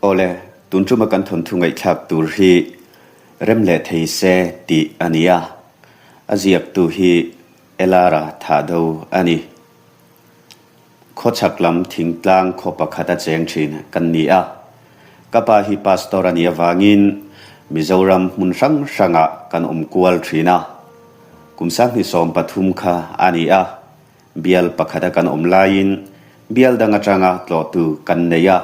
Awle, tun tuma kan thawnthu ngaihthlak tur hi rem leh thei se tih a ni a, a ziaktu hi Elara Thahdo a ni. Khawchhak lam thingtlang khaw pakhat a cheng thin kan ni a. Ka pa hi pastor a nih avangin Mizoram hmun hrang hrangah kan awm kual thin a. Kum 2013 kha a ni a, bial pakhata kan awm laiin bial dang atanga tlawhtu kan nei a.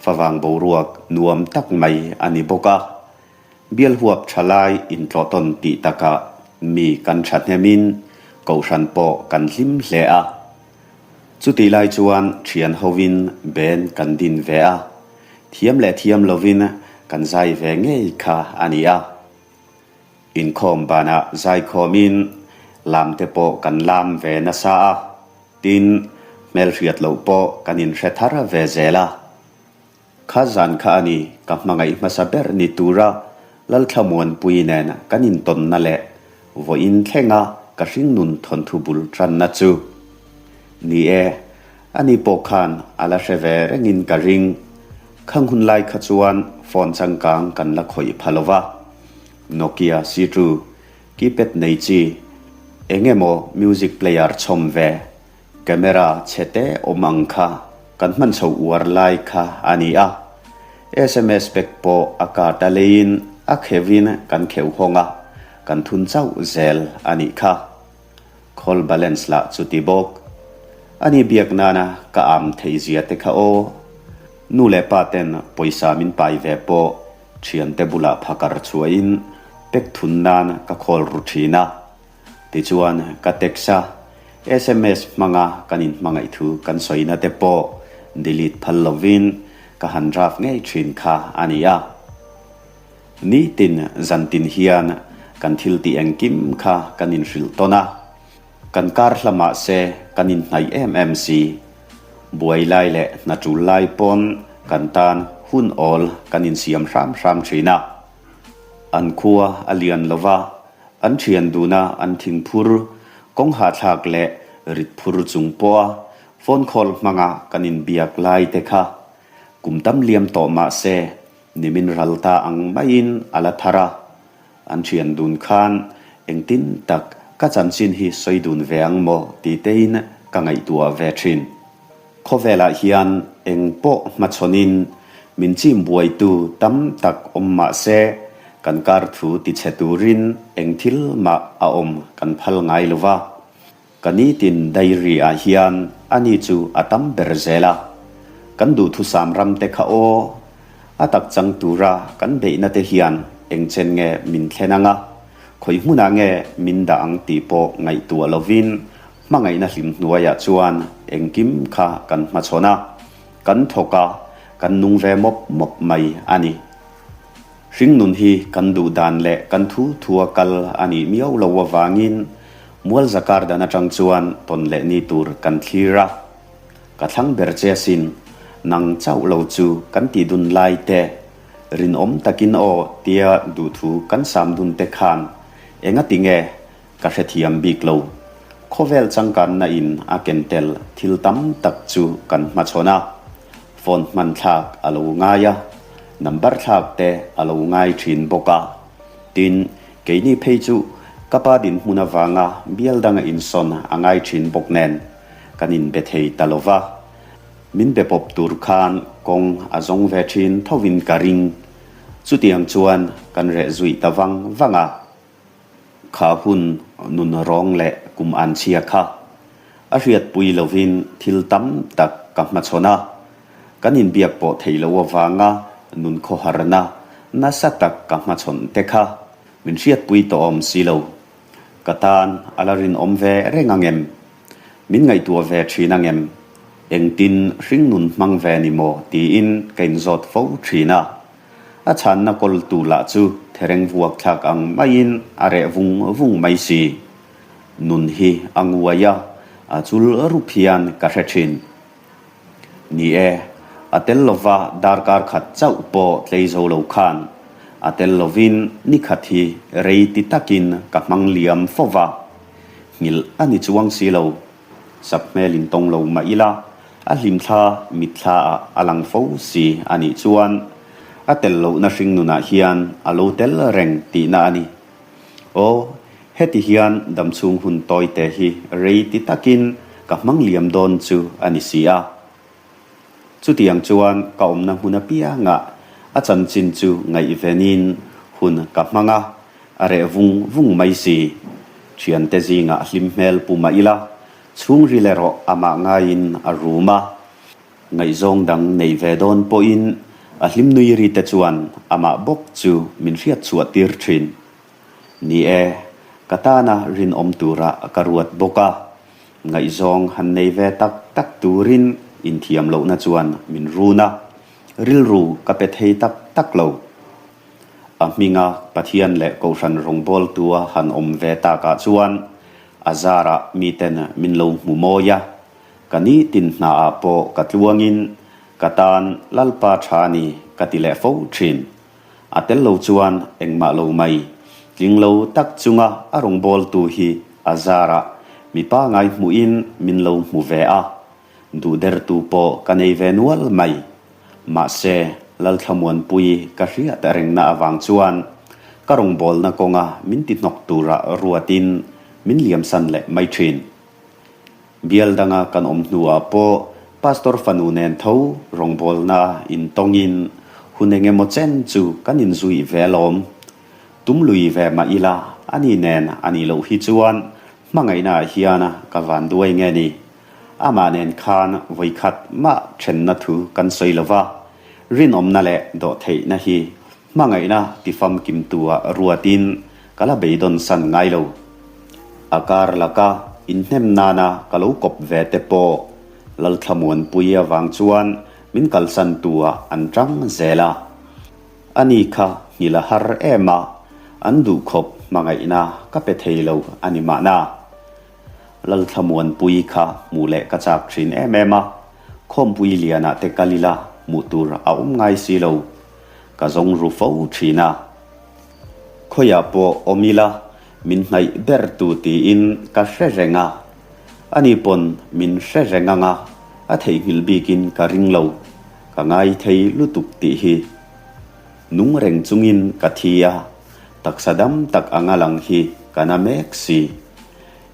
Favang boruak nuam tak mai a ni bawk a. Bial huap tha lai intlawh tawn tih takah mi kan thahnemin kohhran pawh kan hlim hle a. Chutih lai chuan thian hovin band kan din ve a, thiam leh thiam lovin kan zai ve ngei kha a ni a. Inkhawm banah zaikhawmin lam te pawh kan lam ve nasa a, tin, hmelhriat loh pawh kan inhre thar ve zel a. Kha zan kha a ni, ka hmangaih hmasa ber ni tura Lalthlamuanpui nen kan intawnna leh vawiin thlenga ka hringnun thawnthu bul tanna chu. Ni e, ani pawh khan a la hre ve rengin ka ring. Khang hun lai kha chuan phone changkang kan la khawih pha lo va. Nokia C2, keypad nei chi, eng emaw music player chhawm ve Camera chhe te awm ang kha kan hman chho uar lai kha a ni a, sms pek pawh a card a leiin a kheuhin kan kheuh hawng a, kan thun chauh zel a nih kha. Call balance lah chuti bawk. A ni biak nana ka am theih zia te kha aw. Nu leh pa ten pawisa min pai ve pawh thiante bulah phakar chhuahin pek thun nan ka call ru thin a. Tichuan, ka text a, sms hmanga kan inhmangaih thu kan sawina te pawh delete phal lovin ka han draft ngei thin kha a ni a. Nitin zantin hian kan thil tih engkim kha kan inhrilh tawn a, kan kar hla mah se kan inhnaih em em si. Buai lai leh hna tul lai pawn kan tan hun awl kan insiam hram hram thin a. An khua a lian lo va, an thian duna an thingphur, kawng hahthlak leh rit phur chung pawha phone call hmanga kan inbiak lai te kha kum tam liam tawh mah se nimin ral ta ang maiin a la thar a. An thian dun khan engtin tak ka chanchin hi sawi dun ve ang maw ti tein ka ngaihtuah ve thin. Khawvelah hian eng pawh hmachhawnin min chim buaitu tam tak awm mah se, kan kar thu tichhe turin eng thil mah a awm kan phal ngai lo va. Ka nitin diary ah hian ani chu a tam ber zel a. Kan duhthusam ram te kha aw, a tak chang tura kan beihna te hian eng chen nge min thlen ang a, khawi hmunah nge min dah ang tih pawh ngaihtuah lovin Hmangaihna hlim hnuaiah chuan engkim kha kan hmachhawn a, kan thawk a, kan nung ve mawp mawp mai a ni. Hringnun hi kan duh dan leh kan thu thua kal a nih miau lo avangin Mualza kar dan atang chuan tawn leh ni tur kan thlir a. Ka thlang ber che asin, nang chauh lo chu kan tih dun lai te, rinawm takin aw tia duhthu kan sam dun te khan engati nge Ka hrethiam bik lo. Khawvel changkanna in a ken tel thil tam tak chu kan hmachhawn a. Phone hman thlak a lo ngai a, number thlak te a lo ngai thin bawk a. Tin, keini phei chu ka pa dinhmun avanga bial danga insawn a ngai thin bawk nen kan inbe thei ta lo va. Min be pawp tur khan kawng a zawng ve thin thovin ka ring. Chutiang chuan kan reh zui ta vang vang a. Kha hun nun rawng leh kum an chhia kha. A hriatpui lovin thil tam tak ka hmachhawn a. Kan inbiak pawh theih loh avanga nun khawharna nasa tak ka hmachhawn te kha min hriatpui tawh awm si lo. Ka tan a la rinawm ve reng ang em? Min ngaihtuah ve thin ang em? Engtin hringnun hmang ve ni maw tiin ka inzawt fo thin a. A chhanna kawltu lah chu thereng vuak thlak ang maiin a reh vung vung mai si. Nun hi a nguai a, a chul rup hian ka hre thin. Ni e, a tel lova darkar khat chauh pawh tlei zo lo khan, a tel lovin ni khat hi rei ti takin ka hmang liam fo va. Nghilh a ni chuang si lo. Sak hmel in tawng lo mah ila. A hlimthla mitthlaah a lang fo si a nih chuan a tel lohna hringnunah hian a lo tel reng tihna a ni. Aw, heti hian damchhung hun tawite hi rei ti takin ka hmang liam dawn chu a ni si a. Chutiang chuan ka awmna hmun apiangah a chanchin chu ngaihvenin hun ka hmang a, a reh vung vung mai si. Thiante zingah hlim hmel pu mah ila, chhungril erawh amah ngaiin a rum a. Ngaihzawng dang nei ve dawn pawhin a hlim nui ri te chuan amah bawk chu min hriat chhuah tir thin. Ni e, ka tana rinawm tura ka ruat bawk a, Ngaihzawng han nei ve tak tak turin inthiam lohna chuan min run a, rilru ka pe thei tak tak lo. A hminga Pathian leh Kohhran rawngbawltua han awm ve takah chuan a zarah miten min lo hmu mawi a, ka nitin hnaah pawh ka tluangin ka tan Lalpa tha ni ka ti leh fo thin. A tel lo chuan engmah lo mai. Tling lo tak chunga a rawngbawltu hi a zarah mi pangai hmuhin min lo hmu ve a, duhdertu pawh ka nei ve nual mai. Mahse, Lalthlamuanpui ka hriat rengna avang chuan ka rawngbawlna kawnga min ti hnawk tura ruatin min liamsan leh mai thin. Bial danga kan awm hnuah pawh Pastor fanu nen tho rawngbawlna intawngin hun eng emaw chen chu kan inzui ve alawm. Tum lui ve mah ila ani nen a nih loh hi chuan hmangaihnaah hian ka van duai nge ni. Amah nen khan vawikhat mah thenna thu kan sawi lo va, rinawmna leh dawhtheihna hi Hmangaihna ti famkimtua ruatin ka la beidawn san ngai lo. A kar laka inhnem nana ka lo kawp ve te pawh Lalthlamuanpui avang chuan min kalsan tuah an tang zel a. Ani kha nghilh a har em a, an duhkhawp hmangaihna ka pe thei lo a ni mahna. Lalthlamuanpui kha hmuh leh ka chak thin em em a, Khawmpui lianah te kal ila hmuh tur a awm ngai si lo. Ka zawng ru fo thin a. Khawiah pawh awm ila min hnaih ber tu tiin ka hre reng a. Ani pawn min hre reng ang a, a theihnghilh bikin ka ring lo. Ka ngai thei lutuk tih hi. Nung reng chungin ka thi a, taksa dam tak anga lang hi ka na mek si.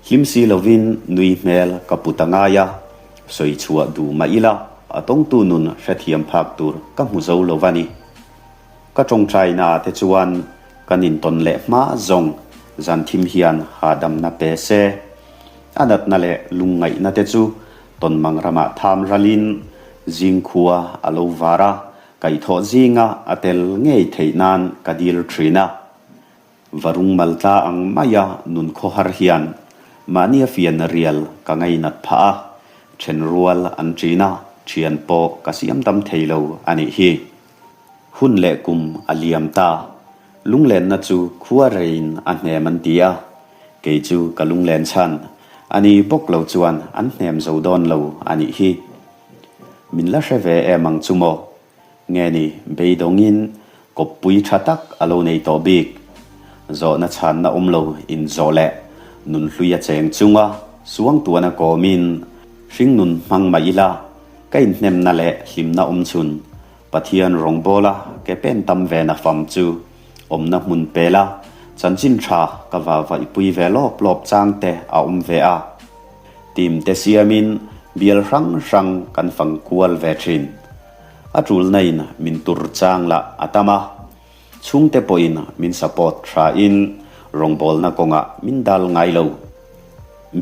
Hlim si lovin nui hmel ka pu ta ngai a, sawi chhuah duh mah ila a tawngtu nun hrethiam phak tur ka hmu zo lo va ni. Ka tawngtaina te chuan kan intawn leh hma zawng zan thim hian hahdamna pe se. A natna leh lungngaihna te chu tawnmang ramah tham ralin zingkhua a lo var a, kaihthawh zinga a tel ngei theih nan ka dil thin a. Varung maltla ang maia nun khawhar hian mahnia fian rial ka ngainat phah a, then rual an ṭin a, ṭhian pawh ka siam dam thei lo a nih hi. Hun leh kum a liam ta, lunglenna chu khua reiin a hnem an ti a, kei chu ka lunglen chhan a ni bawk lo chuan an hnem zo dawn lo a nih hi. Min la hre ve em ang chu maw? Nge ni, beidawngin kawppui tha tak a lo nei tawh bik. Zawhna chhanna awm lo inzawh leh nunhlui a cheng chunga suangtuana kawmin hringnun hmang mah ila, ka inhnemna leh hlimna awm chhun Pathian rawngbawla ke pen tam ve na fam chu awmna hmun pela chanchin tha ka va vaihpui ve lawp lawp chang te a awm ve a. Team te siamin bial hrang hrang kan fang kual ve thin. A tulna in min tur chang lah a tam a, chhungte pawhin min support tha in rawngbawlna kawngah min dal ngai lo.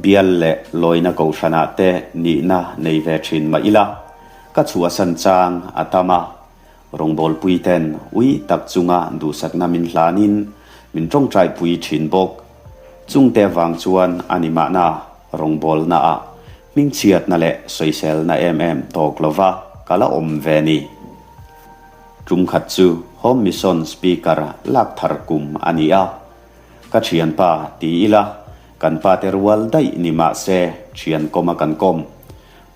Bial leh lawina kohhranah te nihna nei ve thin mah ila, ka chhuahsan chang a tam a, Rawngbawlpui ten ui tak chunga duhsakna min hlanin min tawngtaipui thin bawk. Chungte vang chuan a ni mahna rawngbawlnaah hmingchhiatna leh sawiselna em em tawk lova ka la awm ve ni. Tum khat chu Home Mission Speaker lak thar kum a ni a. Ka thianpa ti ila kan pate rual daih ni mahse thian kawma kan kawm.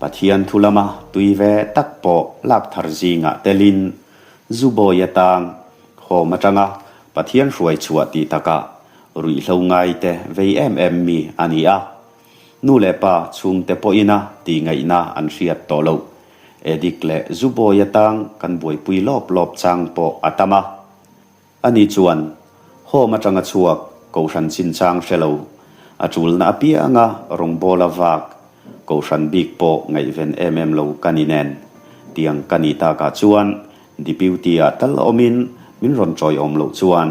Pathian thu lama tui ve tak pawh lak thar zingah telin zu bawi atang hawm atanga Pathian hruai chhuah tih takah ruihhlo ngaite vei em em mi a ni a. Nu leh pa chhungte pawhina tihngaihna an hriat tawh loh. Edik leh Zubawi atang kan buaipui lawp lawp chang pawh a tam a. Ani chuan, Home atanga chhuak Kohhran chinchang hre lo, a tulna apianga rawngbawla vak Kohhran bik pawh ngaihven em em lo ka ni nen. Tiang ka nih takah chuan Deputy-ah tal awmin min rawn tawiawm loh chuan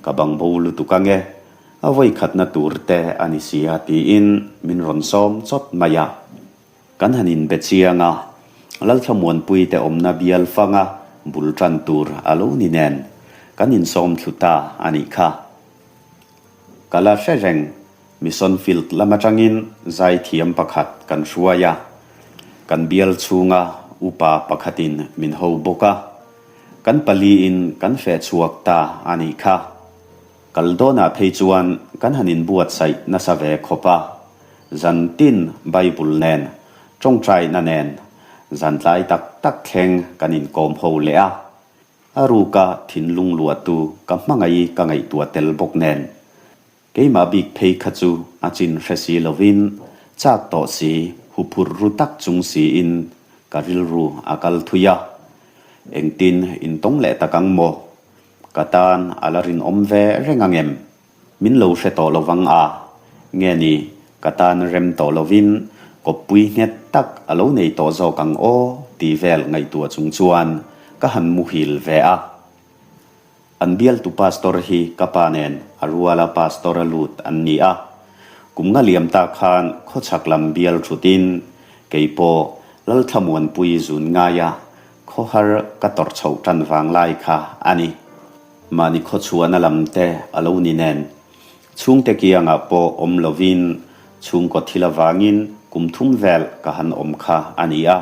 ka bangbo lutuk ange, a vawikhatna tur te a ni sia tiin min rawn sawm chawt mai a. Kan han inbe chiang a, Lalthlamuanpui te awmna bial fanga bul tan tur a lo ni nen kan insawm thlu ta a nih kha. Ka la hre reng, Mission Field lam atangin zaithiam pakhat kan hruai a, kan bial chhunga upa pakhatin min ho bawk a, kan paliin kan feh chhuak ta a nih kha. Kal dawnah phei chuan kan han inbuatsaih nasa ve khawp a, zan tin Bible nen, tawngtaina nen, zan tlai tak tak thleng kan inkawm ho leh a. A ruka thinlung luahtu ka hmangaih ka ngaihtuah tel bawk nen, keimah bik phei kha chu a chin hre si lovin, chak tawh si, huphurh ru tak chung siin ka rilru a kal thui a. Engtin intawng leh tak ang maw? Ka tan a la rinawm ve reng ang em? Min lo hre tawh lo vang a, nge ni ka tan rem tawh lovin kawppui nghet tak a lo nei tawh zawk ang aw tih vel ngaihtuah chung chuan ka han muhil ve a. An bialtu pastor hi ka pa nen a ruala pastor a lut an ni a. Kum nga liam ta khan khawchhak lam bial thutin kei pawh Lalthlamuanpui zun ngaia Khawhar ka tawrh chhoh tan vang lai kha a ni. Mahni khawchhuahna lam te a lo ni nen. Chhungte kiangah pawh awm lovin chhungkaw thil avangin kum thum vel ka han awm kha a ni a.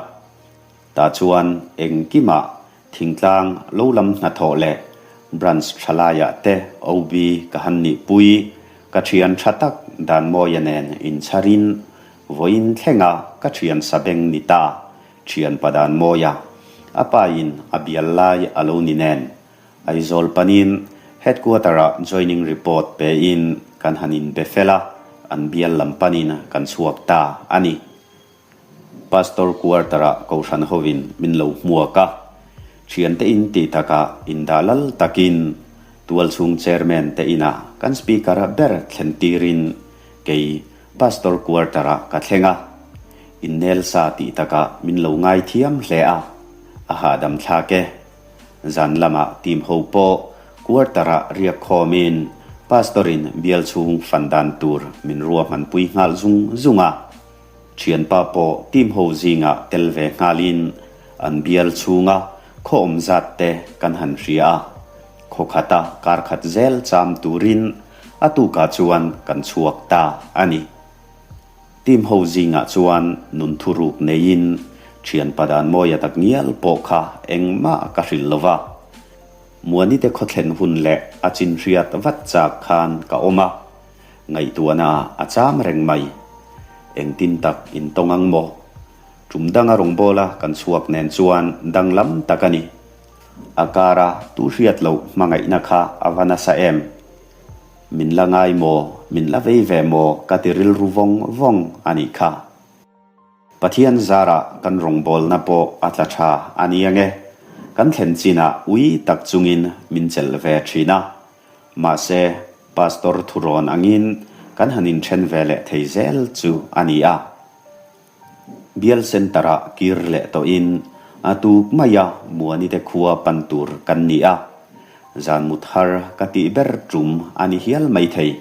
Tah chuan engkimah thingtlang lo lam hnathawh leh branch thalaiah te OB ka han nihpui ka thian tha tak Danmawia nen inchharin vawiin thlenga ka thian sabeng ni ta Thian Padan Mawia, a pa in a bial lai a lo ni nen, Aizawl panin Headquarter-ah joining report pe in kan han in be fel a, an bial lam panin kan chhuak ta a ni. Pastor quarter-ah Kohhran hovin min lo hmuak a, thiante in tih takah indah lal takin tualchhung chairman te inah kan speaker ber thlen tirin kei Pastor quarter-ah ka thleng a, innel sa tih takah min lo ngai thiam hle a, a hahdam thlak e. Zan lamah team ho pawh quarter-ah riak khawmin Pastor-in bial chhung fan dan tur min ruahmanpui nghal zung zung a. Thianpa pawh team ho zingah tel ve nghalin an bial chhunga khaw awm zat te kan han hria a, khaw khata kar khat zel cham turin A tukah chuan kan chhuak ta a ni. Team ho zingah chuan nun thuruk neiin thian padan mawia tak ngial pawh kha engmah ka hrilh lo va. Muanite khawthlen hun leh a chin hriat vat chak khan ka awm a, ngaihtuahna a cham reng mai. Engtin tak intawng ang maw? Tum danga rawngbawla kan chhuak nen chuan danglam tak a ni. A kara tu hriat loh hmangaihna kha a va nasa em? Min la ngai maw, min la vei ve maw ka ti rilru vawng vawng a nih kha. Pathian zarah kan rawngbawlna pawh a tla tha a ni ange, kan thlen chinah ui tak chungin min chelh ve thin a. Mahse, Pastor thurawn angin kan han inthen ve leh thei zel chu a ni a. Bial Centre-ah kir leh tawhin a tuk maia Muanite khua pan tur kan ni a, zan mut har ka tih ber tum a ni hial maithei.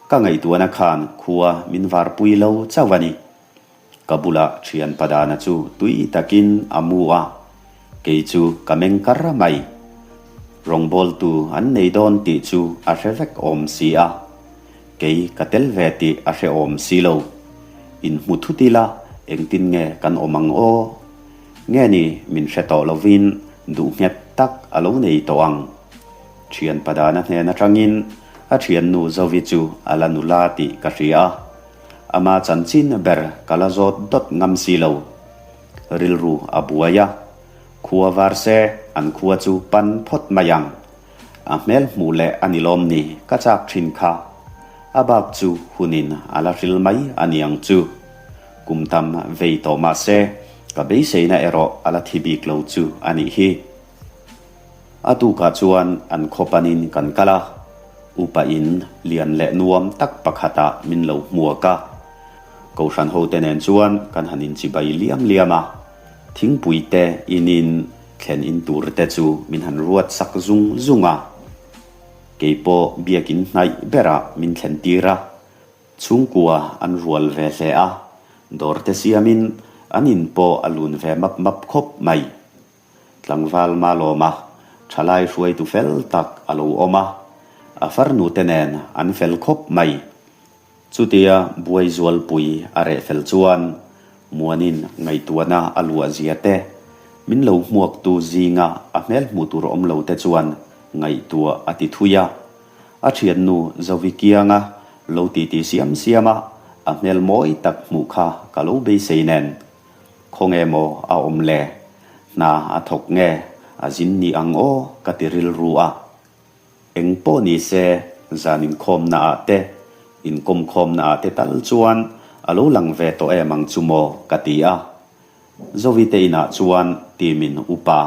Ka ngaihtuahna khan khua min varpui lo chauh a ni. Ka bulah thian Padana chu tui takin a mu a, kei chu ka meng kar mai. Rawngbawltu an nei dawn tih chu a hre vek awm si a. Kei ka tel ve tih a hrehawm si lo. Inhmu thut ila engtin nge kan awm ang aw? Nge ni min hre tawh lovin duh nghet tak a lo nei tawh ang. Thian Padana hnen atangin a thiannu Zovi chu a la nula tih ka hria a, ama chanchin ber ka la zawt dawt ngam si lo. Rilru a buai a, khua var se an khua chu pan phawt mai ang. A hmel hmuh leh a ni lawm ni ka chak thin kha. A bak chu hunin a la hril mai a niang chu. Kum tam vei tawh mah se, ka beiseina erawh a la thi bik lo chu a nih hi. A tukah chuan an khaw panin kan kal a, upa in lian leh nuam tak pakhatah min lo hmuak a. Kohhran hote nen chuan kan han inchibai liam liam a, thingpui te inin thlen in tur te chu min han ruat sak zung zung a. Kei pawh biakin hnaih berah min thlen tir a, chhungkua an rual ve hle a, dawr te siamin an in pawh a lun ve map map khawp mai. Tlangval Malawma thalai hruaitu fel tak a lo awm a, a farnu te nen an fel khawp mai. Chutia buai zualpui a reh fel chuan Muanin ngaihtuahna a luah zia te, min lo hmuaktu zinga a hmel hmuh tur awm lo te chuan ngaihtuah a ti thui a. A thiannu Zovi kianga lo titi siam siama a hmel mawi tak hmuh kha ka lo beisei nen. Khawnge maw a awm le? Hna a thawk nge a zin ni ang aw ka ti rilru a. Eng pawh ni se zan inkhawmna ah te, inkawmkhawmna ah te tal chuan a lo lang ve tawh em ang chu maw ka ti a. Zovite inah chuan team-in upa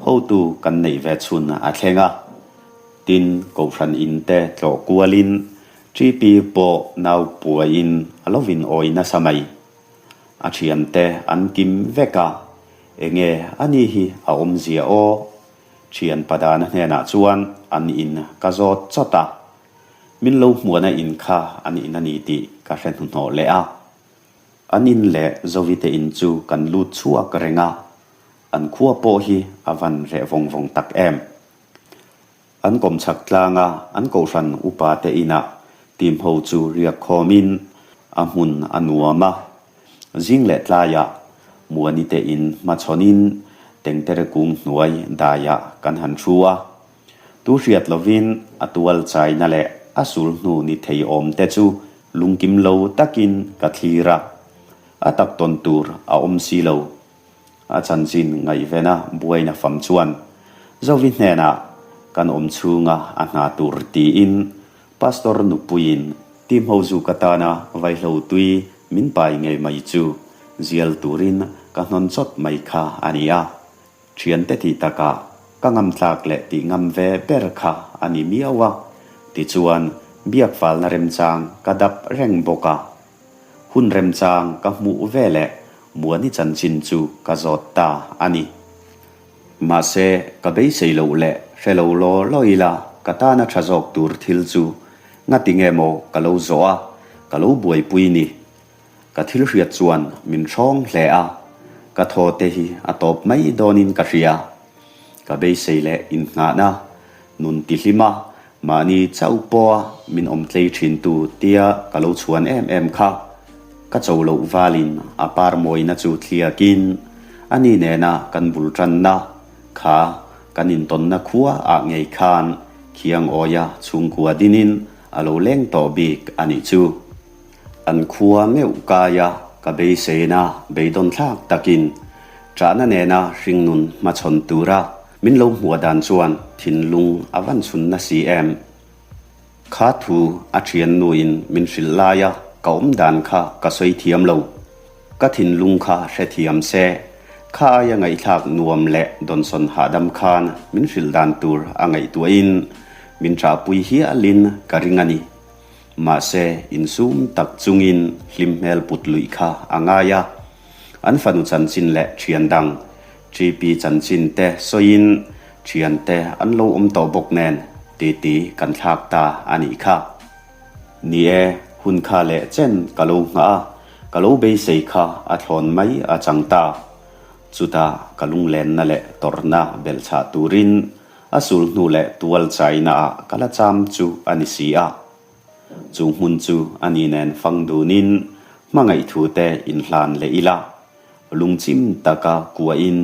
hotu kan neih ve chhun a thleng a. Tin, Kohhran in te tlawh kualin TP pawh nau puaiin a lo vin awi nasa mai. A thiante an kim vek a, enge a ni hi a awmzia aw? Thian Padana hnenah chuan an in ka zawt chawt a, min lo hmuahna in kha an in a ni tih ka hre hnuhnawh leh a. An in leh Zovite in chu kan lut chhuak reng a, an khua pawh hi a van reh vawng vawng tak em. An kawmchhak tlanga an kohhran upa te inah team ho chu riak khawmin a hmun a nuam a. Zing leh tlaiah Muani te in hmachhawnin tengtere kung hnuai daiah kan han thu a. Tu hriat lovin a tual chaina leh a sul hnu ni thei awm te chu lungkim lo takin ka thlir a. A tak tawn tur a awm si lo. A chanchin ngaihvena buaina fam chuan Zovi hnenah kan awm chhunga a hna tur tiin Pastor nupuiin Team ho zuk atana vaihlo tui min pai ngei mai chu zial turin ka hnawn chawt mai kha a ni a. Thiante tih takah ka ngam tlak leh tih ngam ve ber kha a ni miau a, tichuan biak falna remchang ka dap reng bawk a. Hun remchang ka hmuh ve leh Muani chanchin chu ka zawt ta a ni. Mahse, ka beisei loh leh hre lo law law ila ka tana tha zawk tur thil chu ngati nge maw ka lo zawh a, ka lo buaipui ni. Ka thil hriat chuan min hrawng hle a, ka thaw te hi a tawp mai dawnin ka hria. Ka beisei leh innghahna nun tihlim a, mahni chauh pawha min awm tlei thintu tia ka lo chhuan em em kha. Ka cho loh valin a par mawina chu thliakin a ni nena kan bul tanna kha kan intawnna khua ah ngei khan khiang awia chhungkua dinin a lo leng tawh bik a nih chu. An khua meuh kaia ka beiseina beidawn thlak takin ṭahna nena hringnun hmachhawn tura min lo hmuah dan chuan thinlung a van chhun na si em. Kha thu a ṭhiannuin min hrilh laia ka awm dan kha ka sawi thiam lo. Ka thinlung kha hrethiam se, kha aia ngaihthlak nuam leh dawnsawn hahdam khan min hrilh dan tur a ngaihtuahin min ṭahpui hialin ka ring a ni. Mahse, insum tak chungin hlim hmel put luih kha a ngai a. An fanu chanchin leh ṭhian dang, GP chanchin te sawiin ṭhian te an lo awm tawh bawk nen titi kan thlak ta a nih kha. Ni e, hun kha leh chen ka lo nghah a, ka lo beisei kha a thlawn mai a chang ta. Chutah ka lunglenna leh tawrhna belhchhah turin A sul hnu leh tual chaina ah ka la cham chu a ni si a. Chu hmun chu a ni nen fang dunin hmangaih thu te inhlan leh ila, lungchim taka kuahin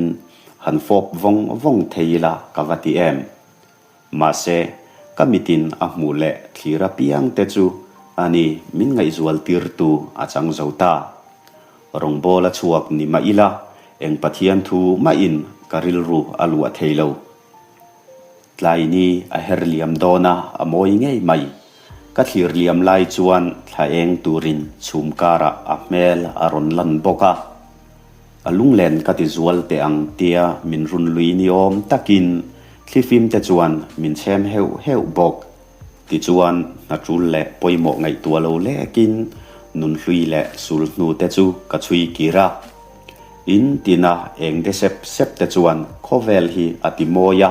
han fawp vawng vawng thei ila ka va ti em. Mahse, ka mitin a hmuh leh thlir apiang te chu a ni min ngaihzual tirtu a chang zo ta. Rawngbawla chhuak ni mah ila, eng Pathian thu mahin ka rilru a luah thei lo. Tlai ni a her liam dawn a, a mawi ngei mai. Ka thlir liam lai chuan thla eng turin chhum karah a hmel a rawn lan bawk a. A lunglen ka ti zual teh ang tia min run lui ni awm takin thlifim te chuan min chhem heuh heuh bawk. Tichuan hna tul leh pawimawh ngaihtuah lo lekin nunhlui leh sulhnu te chu ka chhui kir a. In tina eng de sep sep te chuan khawvel hi a ti mawi a,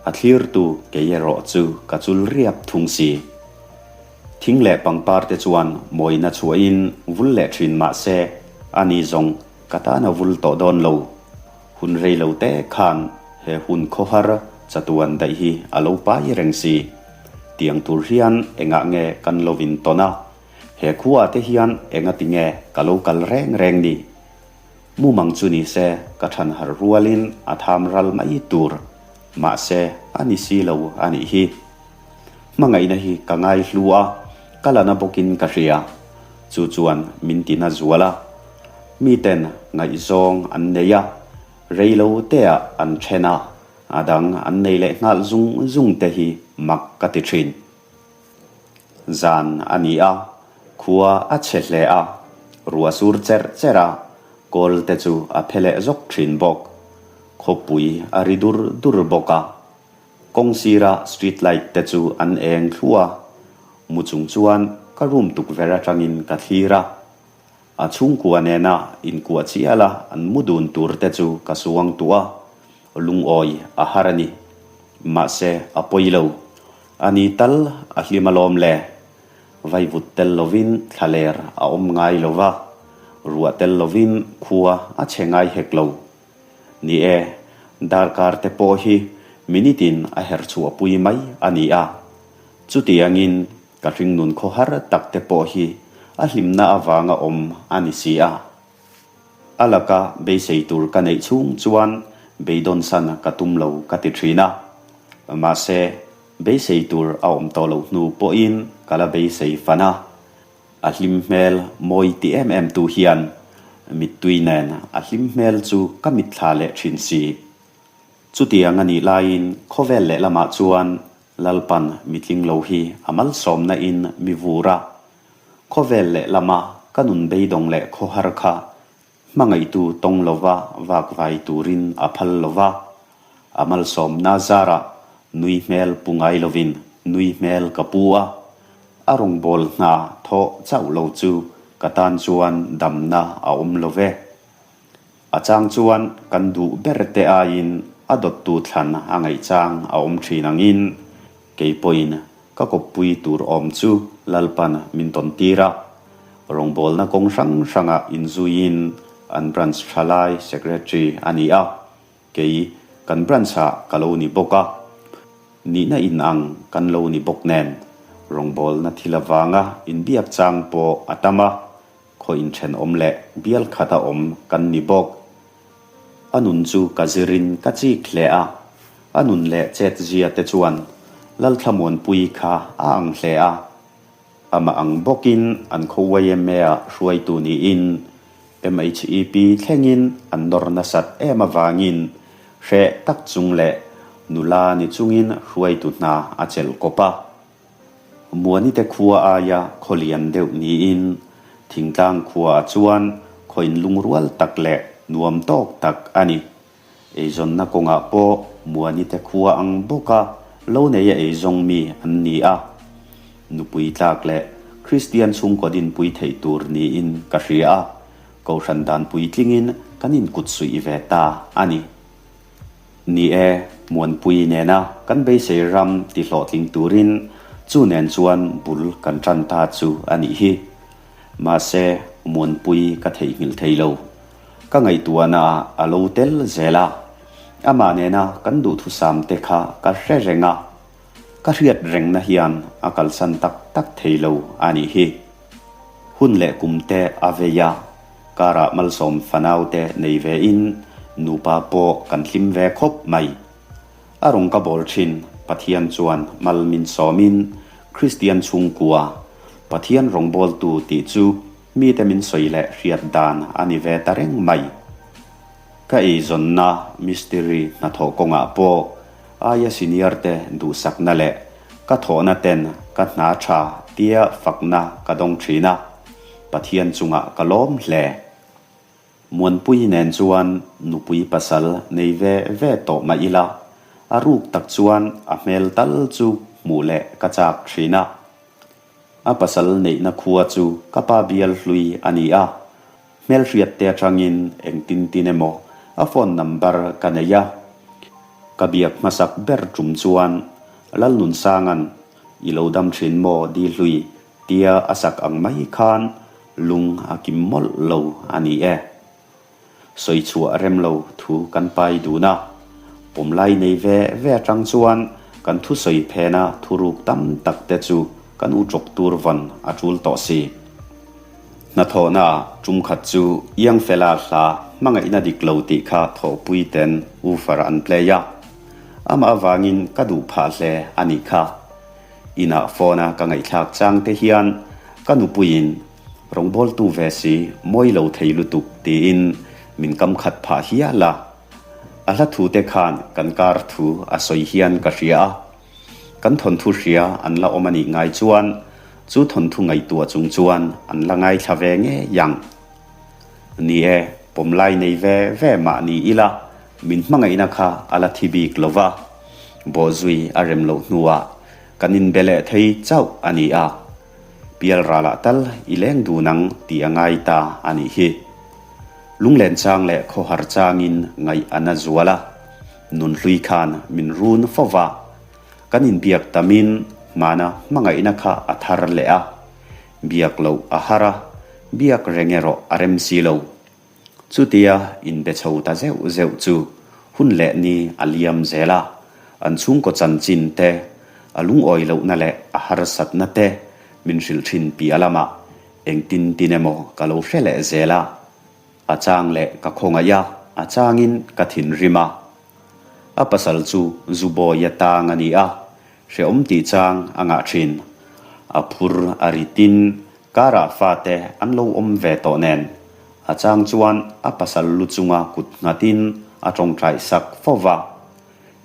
a thlirtu kei erawh chu ka chul riap thung si. Thing leh pangpar te chuan mawina chhuahin vul leh thin mah se, ani zawng ka tan a vul tawh dawn lo. Hun rei lo te khan he hun khawhar chatuan daih hi a lo pai reng si. Tiang tur hian engah nge kan lo in tawn a? He khua te hian engati nge ka lo kal reng reng ni? Mumang chu ni se ka than har rualin a tham ral mai tur. Mahse a ni si lo a nih hi. Hmangaihna hi ka ngai hlu a, ka la na bawkin ka hria. Chu chuan min ti na zual a. Miten ngaihzawng an nei a, rei lo teah an then a, a dang an nei leh nghal zung zung te hi mak ka ti thin. Zan a ni a, khua a chhe hle a, ruah sur cherh cherh a, kawl te chu a phe leh zawk thin bawk. Khawpui a ri dur dur bawk a. Kawng sira street light te chu an eng thluah a, mu chung chuan ka room tukverh atangin ka thlir a. A chhungkua nena inkuah chial a an mu dun tur te chu ka suang tuah a, lungawi a har a ni. Mahse a pawi lo. A ni tal a hlim alawm le. Vaivut tel lovin thlaler a awm ngai lo va, ruah tel lovin khua a chhe ngai hek lo. Ni e, darkar te pawh hi minute in a herh chhuah pui mai a ni a. Chutiangin ka hringnun khawhar tak te pawh hi a hlimna avanga awm a ni si a. A laka beisei tur ka neih chhung chuan beidawnsan ka tum lo ka ti thin a. Mahse, beisei tur a awm tawh loh hnu pawhin ka la beisei fan a. A hlim hmel mawi ti em em tu hian mittui nen a hlim hmel chu ka mitthla leh thin si. Chutiang a nih laiin khawvel lehlamah chuan Lalpan mitling lo hi a malsawmna in mi vur a. Khawvel lehlama ka nun beidawng leh khawhar kha Hmangaihtu tawng lova vakvai turin a phal lova, a malsawmna zarah nui hmel pu ngai lovin nui hmel ka pu a, a rawngbâwl hna thawh chauh lo chu ka tan chuan damna a awm lo ve. A chang chuan kan duh ber te aiin a dawttu thlan a ngaih chang a awm thin angin kei pawhin Ka kawppui tur awm chu Lalpan min tawn tir a, rawngbawlna kawng hrang hrangah inzuiin an branch thalai secretary a ni a, kei kan branch-ah ka lo ni bawk a, nihna inang kan lo ni bawk nen rawngbawlna thil avanga inbiak chang pawh a tam a, khaw inthenawm leh bial khata awm kan ni bawk. A nun chu ka zirin ka chik hle a, a nun leh chetzia te chuan Lalthlamuanpuii kha a ang hle a. Amah ang bawkin an khaw YMA-ah hruaitu niin MHEP thlengin an nawr nasat em avangin hreh tak chung leh nula ni chungin hruaitu hna a chelh kawp a. Muanite khua aia khaw lian deuh niin thingtlang khuaah chuan khaw inlungrual tak leh nuam tawk tak a ni. Eizawnna kawngah pawh Muanite khua ang bawka lo neia eizawng mi an ni a. Nupui tlak leh Kristian chhungkaw dinpui theih tur niin ka hria a, Kohhran dan puitlingin kan inkutsuih ve ta a ni. Ni e, Muanpui nena kan beisei ram ti hlawhtling turin chu nen chuan bul kan tan ta chu a nih hi. Mahse, Muanpui ka theihnghilh thei lo. Ka ngaihtuahna ah a lo tel zel a. Amah nena kan duhthusam te kha ka hre reng a. Ka hriat rengna hian a kalsan tak tak thei lo a nih hi. Hun leh kum te a vei a, karah malsawm fanau te nei ve in nupa pawh kan hlim ve khawp mai. A rawng ka bawl thin Pathian chuan mal min sawm in Kristian chhungkua Pathian rawngbawltu tih chu mite min sawi leh hriat dan a ni ve ta reng mai. Ka eizawnna mistiri hnathawh kawngah pawh aia senior te duhsakna leh ka thawhna ten ka hna tha tia fakna ka dawng thin a, Pathian chungah ka lawm hle. Muanpui nen chuan nupui pasal nei ve ve tawh mah ila, a ruk tak chuan a hmel tal chu hmuh leh ka chak thin a. A pasal neihna khua chu ka pa bial hlui a ni a, hmelhriat te atangin engtin tin emaw a phone number ka nei a. Ka biak hmasak ber tum chuan Lalnunsanga'n i lo dam thin maw di hlui tia a sak ang mai khan lung a kim mawlh lo a ni e. Sawi chhuah rem lo thu kan pai dun a, pawmlai nei ve ve atang chuan kan thusawi phena thuruk tam tak te chu kan u chawk tur vawn a tul tawh si. Hnathawhna tum khat chu Iang Fela hla hmangaihna dik lo tih kha thawhpui ten woofer an play a, amah avangin ka duh phah hle a nih kha. Inah phone a ka ngaihthlak chang te hian ka nupuiin Rawngbawltu ve si, mawi lo thei lutuk tiin min kam khat phah hial a. A hla thu te khan kan kar thu a sawi hian ka hria a. Kan thawnthu hria an la awm a nih ngai chuan chu thawnthu ngaihtuah chung chuan an la ngaithla ve ngei ang. Ni e, pawmlai nei ve ve mah ni ila min hmangaihna kha a la thi bik lo va, bawhzui a rem loh hnuah kan inbe leh thei chauh a ni a. Pialralah tal i leng dun ang tih a ngai ta a nih hi. Lunglen chang leh khawhar changin ngaih a na zual a, nunhlui khan min run fo va. Kan inbiak tamin hmana hmangaihna kha a thar leh a, biak loh a har a, biak reng erawh a rem si lo. Chutia inbe chho ta zeuh zeuh chu hun leh ni a liam zel a, an chhungkaw chanchin te, a lungawi lohna leh a harsatna te min hrilh thin piah lamah engtin tin emaw ka lo hre leh zel a, a chang leh ka khawngaih a, a changin ka thinrim a. A pasal chu Zubawia tang a ni a, hrehawm tih chang a ngah thin. A phur a ritin Karah fate an lo awm ve tawh nen, a chang chuan a pasal lu chunga kut nghatin a tawngtai sak fo va.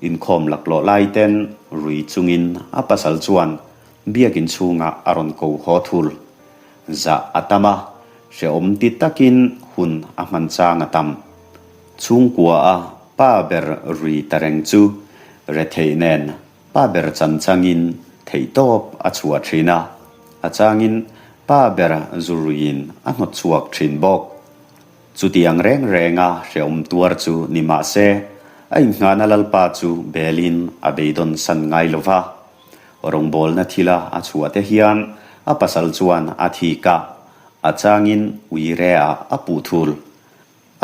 Inkhawm laklawh lai ten rui chungin a pasal chuan biakin chhungah a rawn ko haw thul. Zah a tam a, hrehawm ti takin hun a hman chang a tam. Chhungkua a pa ber rui ta reng chu retheih nen Pa ber chan changin theihtawp a chhuah thin a, a changin pa ber zuruiin a hnawt chhuak thin bawk. Chutiang reng renga hrehawm tuar chu ni mah se, a inngahna Lalpa chu belin a beidawn san ngai lo va. Rawngbawlna thila a chhuah te hian a pasal chuan a thik a, a changin uire ah a puh thul.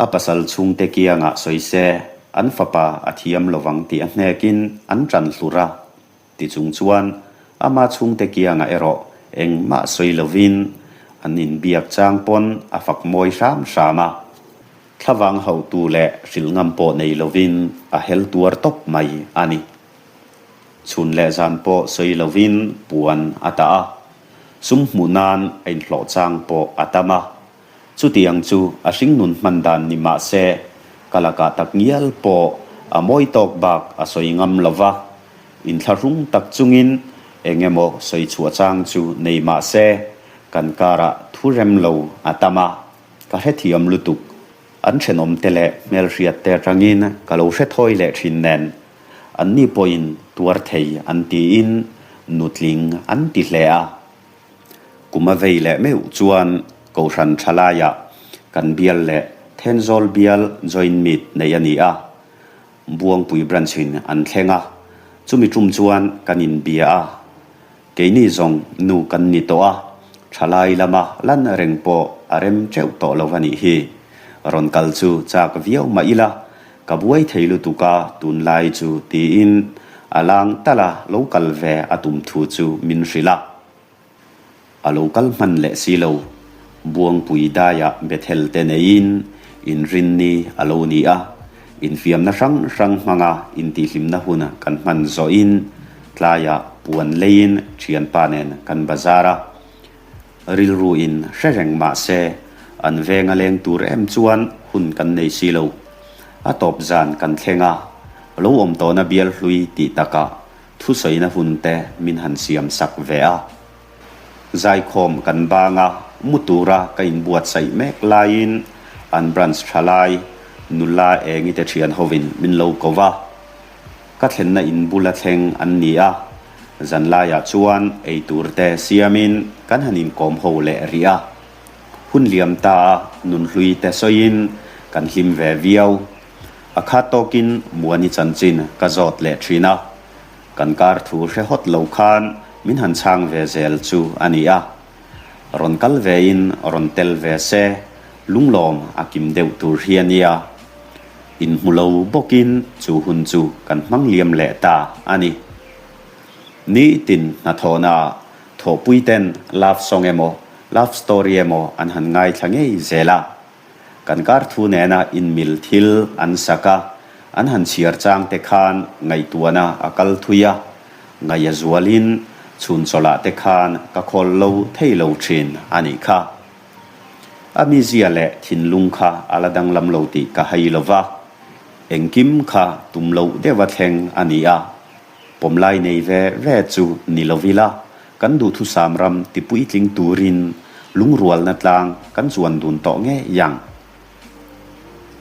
A pasal chhungte kiangah sawi se, an fapa a thiam lovang tih a hnekin an ṭan hlur a. Tichung chuan ama chhungte kiangah erawh engmah sawi lovin an inbiak chang pawn a fak mawi hram hram a. Thlavang hauhtu leh hrilh ngam pawh nei lovin a hel tuar tawp mai a ni. Chhun leh zan pawh sawi lovin puan a tah a, sum hmuh nan a inhlawh chang pawh a tam a. Chutiang chu a hringnun hman dan ni mah se, ka lakah tak ngial pawh a mawi tawk bak a sawi ngam lo va, inthlahrung tak chungin eng emaw sawi chhuah chang chu nei mah se, kan karah thu rem lo a tam a, ka hrethiam lutuk. An thenawmte leh hmelhriatte atangin ka lo hre thawi leh thin nen, anni pawhin tuar thei an tiin nutling an ti hle a. Kum a vei leh meuh chuan Kohhran Thalaiah kan bial leh Thenzawl bial joint meet neih a ni a, Buangpui branch-in an thleng a, chumi tum chuan kan inbia a, keini zawng nu kan ni tawh a, Thalai lama lan reng pawh a rem teuh tawh lo a nih hi. Rawn kal chu chak viau mah ila, ka buai thei lutuk a tunlai chu tiin a lang tal a lo kal ve a tum thu chu min hrilh a. A lo kal hman leh si lo. Buangpui daiah Bethel te neiin inrinni a lo ni a, infiamna hrang hrang hmanga intihhlimna hun kan hman zawhin tlaiah puan leiin thianpa nen kan bazar a. Rilruin hre reng mah se an venga leng tur em chuan hun kan nei si lo. A tawp zan kan thleng a, lo awm tawhna bial hlui tih takah Thusawina hun te min han siam sak ve a. Zaikhawm kan bang a, mu tura ka inbuatsaih mek laiin an branch thalai nula engi te thian hovin min lo ko va. Ka thlenna in bula thleng an ni a, zanlaiah chuan eitur te siamin kan han inkawm ho leh rih a. Hun liam ta a nunhlui te sawiin kan hlim ve viau. A khat tawkin Muani chanchin ka zawt leh thin a, kan kar thu hre hawt lo khan min han chhang ve zel chu a ni a. Rawn kal vein rawn tel ve se, lunglawm a kim deuh tur hi a nia. Inhmu lo bawkin chu hun chu kan hmang liam leh ta a ni. Nitin hnathawhnaah thawhpuiten love song emaw love story emaw an han ngaithla ngei zel a. Kan kar thu nena inmil thil an sak a, an han chhiar chang te khan ngaihtuahna a kal thui a, ngaih a zualin chhun chawlhah te khan ka khawl lo thei lo thin a nih kha. A mizia leh thinlung kha a la danglam lo tih ka hai lo va, engkim kha tum loh deuha thleng a ni a. Pawmlai nei ve ve chu ni lo ila, kan duhthusam ram ti puitling turin lungrualna tlang kan chuan dun tawh ngei ang.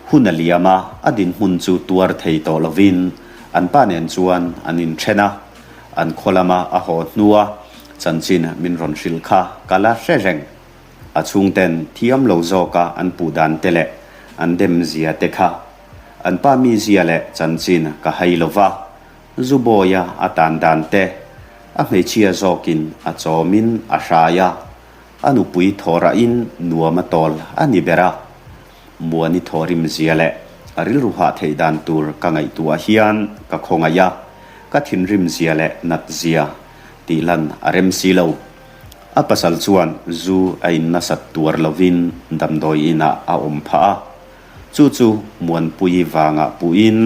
Hun a liam a, a dinhmun chu tuar thei tawh lovin an pa nen chuan an inthen a, an khaw lama a haw hnua chanchin min rawn hrilh kha ka la hre reng. A chhungten thiam lo zawka an puh dan te leh an dem zia te kha an pa mizia leh chanchin ka hai lo va, Zubawia a tan dan te, a hmeichhia zawkin a chawmin a hrai a, a nupui thawrahin nuam a tawl a ni ber a. Muani thawrim zia leh a rilru hah theih dan tur ka ngaihtuah hian ka khawngaih a, ka thinrim zia leh nat zia tih lan a rem si lo. A pasal chuan zu a in nasat tuar lovin damdawi inah a awm phah a. Chu chu Muanpuii vangah puhin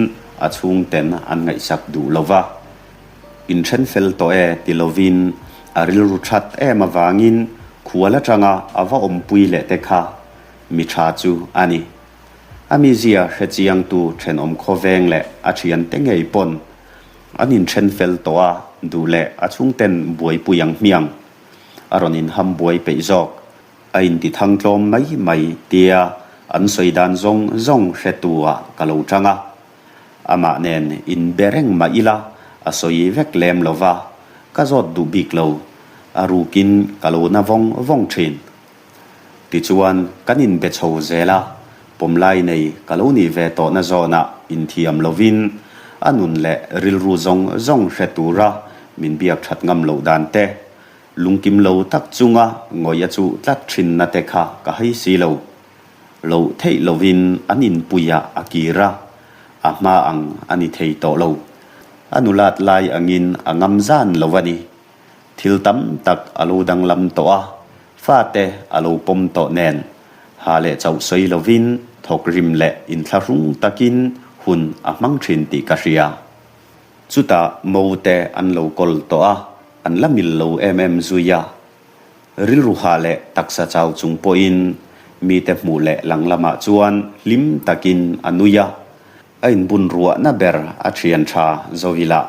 a chhungten an ngaihsak duh lo va. Inthen fel tawh e ti lovin a rilru that em avangin khual atanga a va awmpui leh te kha mi tha chu a ni. A mizia hrechiangtu thenawm khawveng leh a thiante ngei pawn an inthen fel tawh a duh leh a chhungten buaipui ang hmiang a rawn inham buai peih zawk. A inti thang tlawm mai mai tia an sawi dan zawng zawng hretu ah ka lo tang a. Amah nen inbe reng mah ila a sawi vek lem lo va, ka zawt duh bik lo. A rukin ka lo na vawng vawng thin. Tichuan kan inbe chho zel a, pawmlai nei ka lo nih ve tawhna zawnah inthiam lovin a nun leh rilru zawng zawng hre tura min biak that ngam loh dan te, Lungkim lo tak chunga ngawih a chuh tlat thinna te kha ka hai si lo. Loh theih lovin an inpuiah a kir a, a hma ang a ni thei tawh lo. A nulat lai angin a ngam zan lo a ni. Thil tam tak a lo danglam tawh a, fate a lo pawm tawh nen, ha leh chauh sawi lovin thawk rim leh inthlahrung takin hun a hmang thin tih ka hria. Chutah mo te an lo kawl tawh a, an la mil lo em em zui a. Rilru ha leh taksa chau chung pawhin mite hmuh leh lang lamah chuan hlim takin a nui a. A inbun ruahna ber a thian tha Zovilah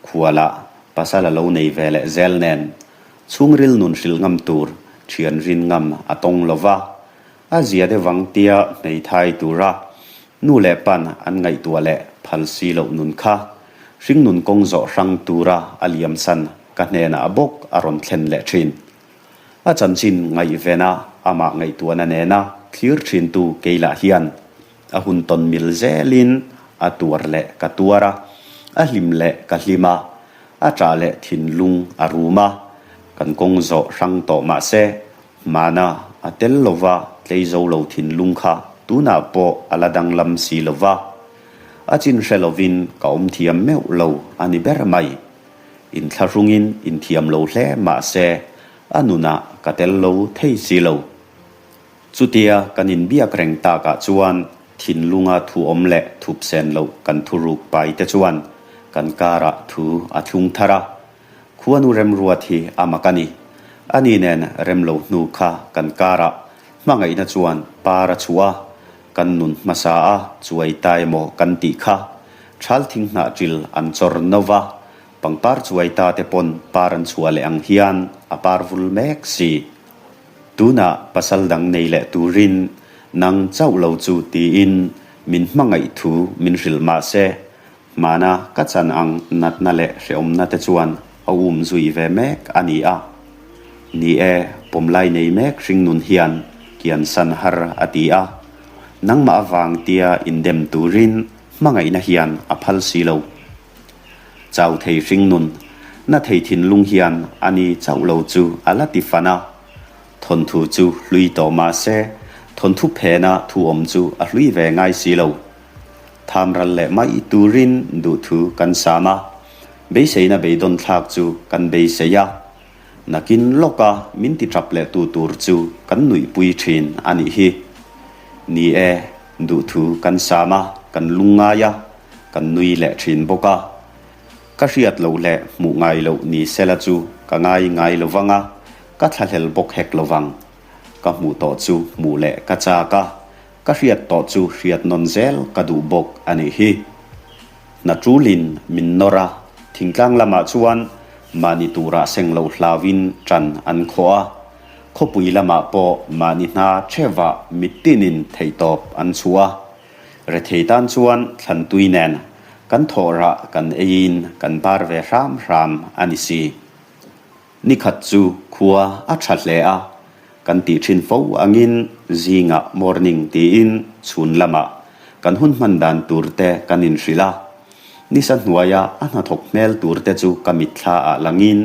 khualah pasal a lo nei ve leh zel nen chhungril nun hrilh ngam tur thian rin ngam a tawng lo va. A zia deuh ang tia hmeithai tura nu leh pan an ngaihtuah leh phal si loh nun kha hringnun kawng zawh hrang tura a liamsan ka hnenah bawk a rawn thlen leh thin. A chanchin ngaihvena amah ngaihtuahna nena thlir thintu kei lah hian a hun tawn mil zelin a tuar leh ka tuar a, a hlim leh ka hlim a, a ṭah leh thinlung a rum a, kan kawng zawh hrang tawh mah se Hmana a tel lova tlei zo lo thinlung kha tunah pawh a la danglam si lova, a chin hre lovin ka awm thiam meuh lo a ni ber mai. Inthlahrungin inthiam lo hle mah se a nunah ka tel lo thei si lo. Chutia kan inbiak reng takah chuan thinlunga thu awm leh thup sen loh kan thuruk pai te chuan kan karah thu a thlung thar a, Khuanu remruat hi a mak a ni. Ani nen rem lo hnu kha kan karah hmangaihna chuan par a chhuah a, kan nun hmasa a chuai ta emaw kan tih kha. Thal thing hnah ṭil an chawr no va, pangpar chuai ta te pawn par an chhuah leh ang hian a. a par vul mek si. Tunah pasal dang nei leh turin nang chauh lo chu tiin min hmangaih thu min hrilh mah se, hmana ka chan ang natna leh hrehawmna te chuan a um zui ve mek a ni a. Ni e, pawmlai nei mek hringnun hian kiansan har a ti a. Nangmah avang tia indem turin hmangaihna hian a phal si lo. Chau thei hringnun, na thei thinlung hian a ni chauh lo chu a la ti fan a. Thawnthu chu hlui tawh mah se, thawnthu phena thu awm chu a hlui ve ngai si lo. Tham ral leh mai turin duhthu kan sam a, beiseina beidawn thlak chu kan beisei a. Nakin lawka min ti tap leh tu tur chu kan nuihpui thin a nih hi. Ni e, duhthu kan sam a, kan lungngai a, kan nui leh thin bawk a. Ka hriat loh leh hmuh ngai loh ni sela chu ka ngai ngai lo vang a, ka thlahlel bawk hek lo vang. Ka hmuh tawh chu hmuh leh ka chak a, ka hriat tawh chu hriat nawn zel ka duh bawk a nih hi. Hna tulin min nawr a, thingtlang lamah chuan mahni turah seng lo hlauin ṭan an khawh a, khawpui lamah pawh mahni hna ṭhevah mitinin theihtawp an chhuah a. Rethei tan chuan thlantui nen kan thawhrah kan eiin kan bar ve hram hram a ni si. Nikhat chu khua a tha hle a, kan tih thin fo angin zingah morning tiin chhun lamah kan hun hman dan tur te kan inhrilh a. Nisa hnuaia a hnathawk hmel tur te chu ka mitthla ah langin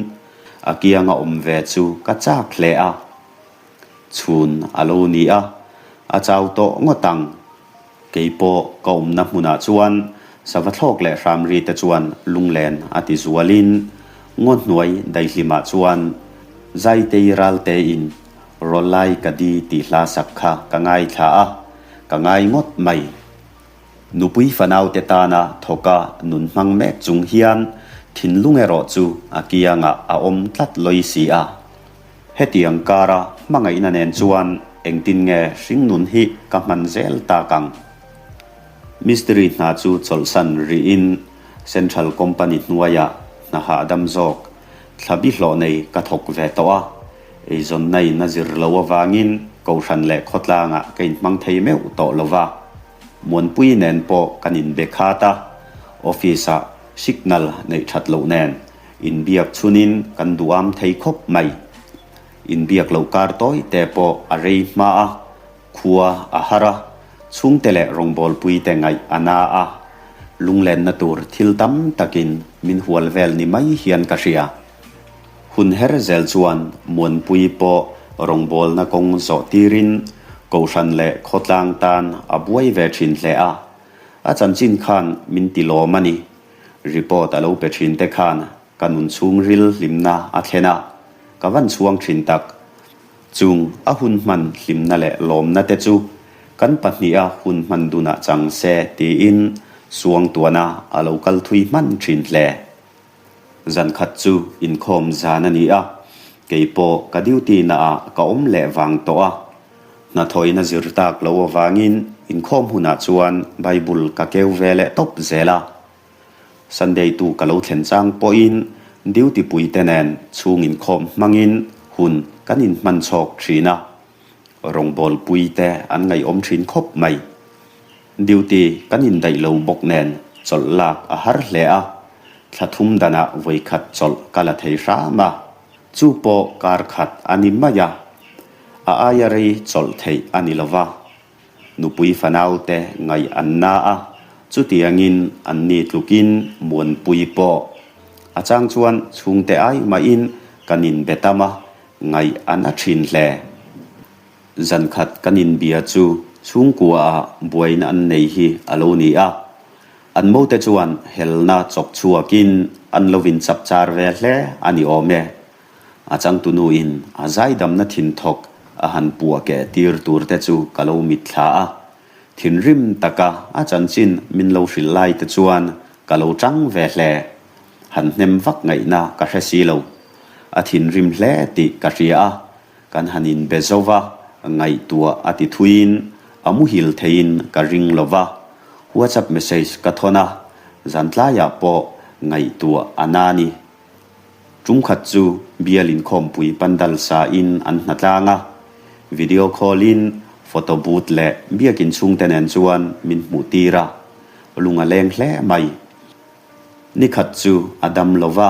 a kianga awm ve chu ka chak hle a. Chhun a lo ni a, a chau tawh ngawt ang. Kei pawh ka awmna hmunah chuan sava thlawk leh hram ri te chuan lunglen a ti zualin ngaw hnuai daihlimah chuan Zaitei Raltein Rawlai ka di tih hla sak kha ka ngaithla a, ka ngai ngawt mai. Nupui fanaute tana thawka nun hmang mek chung hian thinlung erawh chu a kiangah a awm tlat lawi si a. Hetiang kara hmangaihna nen chuan engtin nge hringnun hi ka hman zel tak ang? Mistiri hna chu chawlhsan rihin Central Company hnuaiah hna hahdam zawk thlabi hlawh nei ka thawk ve tawh a, eizawnna in a zir lo avangin Kohhran leh khawtlangah ka inhmang thei meuh tawh lo va. Muanpui nen pawh kan inbe khat a, office-ah signal neih that loh nen Inbiak chhunin kan duham thei khawp mai. Inbiak loh kar tawi te pawh a rei hma a, khua a har a, chhungte leh rawngbawlpui te ngaih a na a, lunglenna tur thil tam takin min hual vel ni mai hian ka hria. Hun her zel chuan Muanpui pawh rawngbawlna kawng zawh tirin Kohhran leh khawtlang tan a buai ve thin hle a, a chanchin khan min ti lawm a ni. Report a lo pe thin te khan ka nun chhungril hlimna a thlen a, ka van chhuang thin tak. Chung a hun hman hlimna leh lawmna te chu kan pahniha hun hman dunah chang se tiin suangtuahna a lo kal thui hman thin hle. Zan khat chu inkhawm zan a ni a, kei pawh ka duty naah ka awm leh vang tawh a. Hnathawina zir tak lo avangin inkhawm hunah chuan Bible ka keu ve leh tawp zel a. Sunday tu ka lo thlen chang pawhin duty puite nen chhung inkhawm hmangin hun kan inhman chhawk thin a. Rawngbawlpui te an ngaihawm thin khawp mai. Duty kan indaih lo bawk nen chawlh lak a har hle a, thla thum danah vawikhat chawlh ka la thei hram a. Chu pawh kar khat a ni mai a, a aia rei chawlh theih a ni lo va. Nupui fanaute ngaih an na a, chutiangin anni tlukin Muanpui pawh. A chang chuan chhungte ai mahin kan inbe tam a, ngaih a na thin hle. Zankhat kan inbia chu chhungkuaah buaina an nei hi a lo ni a. An mote chuan helna chawk chhuakin an lo inchap char ve hle a ni awm e. A changtunuin a zaidamna thinthawk a han puah keh tir tur te chu ka lo mitthla a. Thinrim taka a chanchin min lo hrilh lai te chuan ka lo tang ve hle. Han hnem vak ngaihna ka hre si lo. A thinrim hle tih ka hria a. Kan han inbe zo va, ngaihtuah a ti thuiin a muhil theiin ka ring lo va. WhatsApp message ka thawn a, zan tlaiah pawh ngaihtuah a na ni. Tum khat chu bial inkhawmpui pandal sa in an hnatlang a, video call in photo booth leh biakin chhungte nen chuan min hmuh tir a, lung a leng hle mai. Ni khat chu a dam lo va,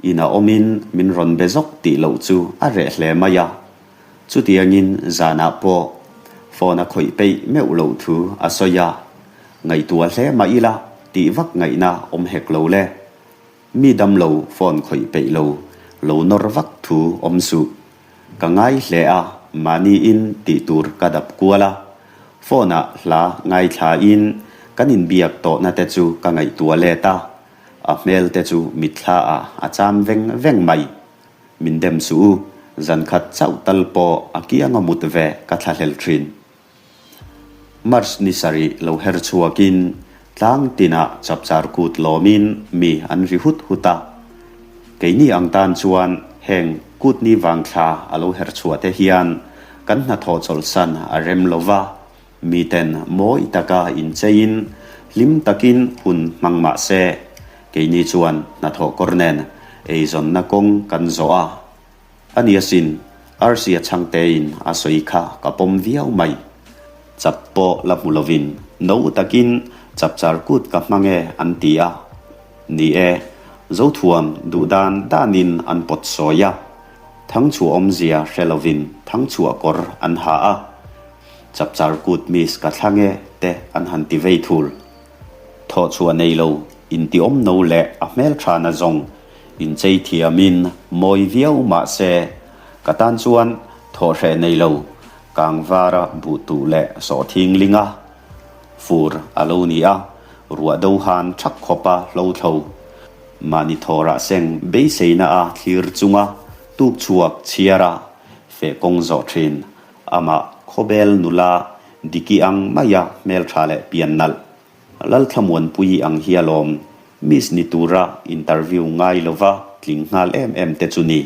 in a awmin min rawn be zawk tih loh chu a reh hle mai a. Chutiangin zanah pawh phone a khawih peih meuh loh thu a sawi a, ngaihtuah hle mah ila tih vak ngaihna awm hek lo le. Mi damlo phone khawih peih lo, lo nawr vak thu awm suh. Ka ngai hle a, mahniin tih tur ka dap kual a. Phone ah hla ngaithlain kan inbiak tawhna te chu ka ngaihtuah let a, a hmel te chu mitthla ah a cham veng veng mai. Min dem suh u, zan khat chauh tal pawh a kianga mut ve ka thlahlel thin. March ni sarih lo her chhuakin tlang tinah chapchar kut lawmin mi an ri hut hut a. Keini ang tan chuan heng kut ni vang thla a lo her chhuah te hian kan hnathawh chawlhsan a rem lo va, miten mawi taka incheiin hlim takin hun hmang mah se, keini chuan hnathawh kawr nen eizawnna kawng kan zawh a. A ni asin, Arsia chhangtein a sawi kha ka pawm viau mai. Chap pawh la hmu lovin no takin chapchar kut ka hmang e an ti a. Ni e, Zothuam duh dan danin an pawt sawi a. Thangchhuah awmzia hre lovin thangchhuah kawr an ha a. Chapchar kut miss ka thlang e te an han ti vei thul. Thawhchhuah nei lo intiawm no leh a hmeltha na zawng Inchei thiamin mawi viau mah se, ka tan chuan thawhhreh nei lo, kangvara buh tuh leh sawhthing linga fur a lo ni a, ruah do han thak khawpa hlo thlo. Mahni thawrah seng beiseina a thlir chunga tuk chhuak chhiara feh kawng zawh thin, amah khawbel nula Diki ang maia hmeltha leh pian nalh. Lalthlamuanpui ang hi alawm, Miss ni tura interview ngai lova tling nghal em em te chu ni.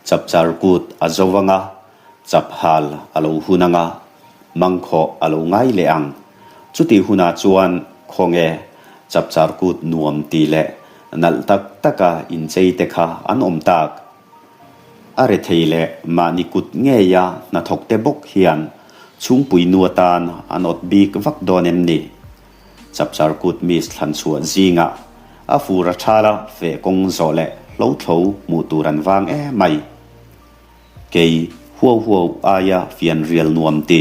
Chapchar kut a zo anga, chap hal a lo hun anga, mangkhawh a lo ngai leh ang. Chutih hunah chuan khawnge chapchar kut nuam ti leh nalh tak taka inchei te kha an awm tak. A rethei leh mahni kut ngeia hnathawkte bawk hian chhungpui nu atan an awt bik vak dawn em ni? Chapchar kut miss thlan chhuah zingah a fur a thala feh kawng zawh leh hlothlo hmuh tur an vang em mai. Kei huau huau aia fianrial nuam ti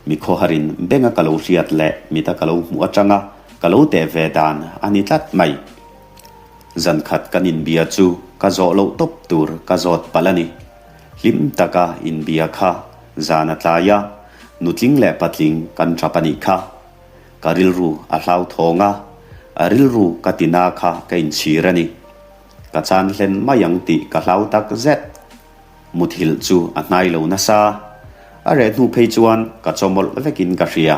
mi khawharin benga ka lo hriat leh mita ka lo hmuh atanga ka lo teh ve dan a ni tlat mai. Zan khat kan inbia chu ka zawh loh tawp tur ka zawt palh a ni. Hlim taka inbia kha zan a tlai a, nutling leh patling kan tap a nih kha. Ka rilru a hlauthawng a, a rilru ka tina kha ka inchhir a ni. Ka chan hlen mai ang tih ka hlau tak zet. Muthilh chu a hnai lo nasa. A reh hnu phei chuan ka chawmawlh vekin ka hria.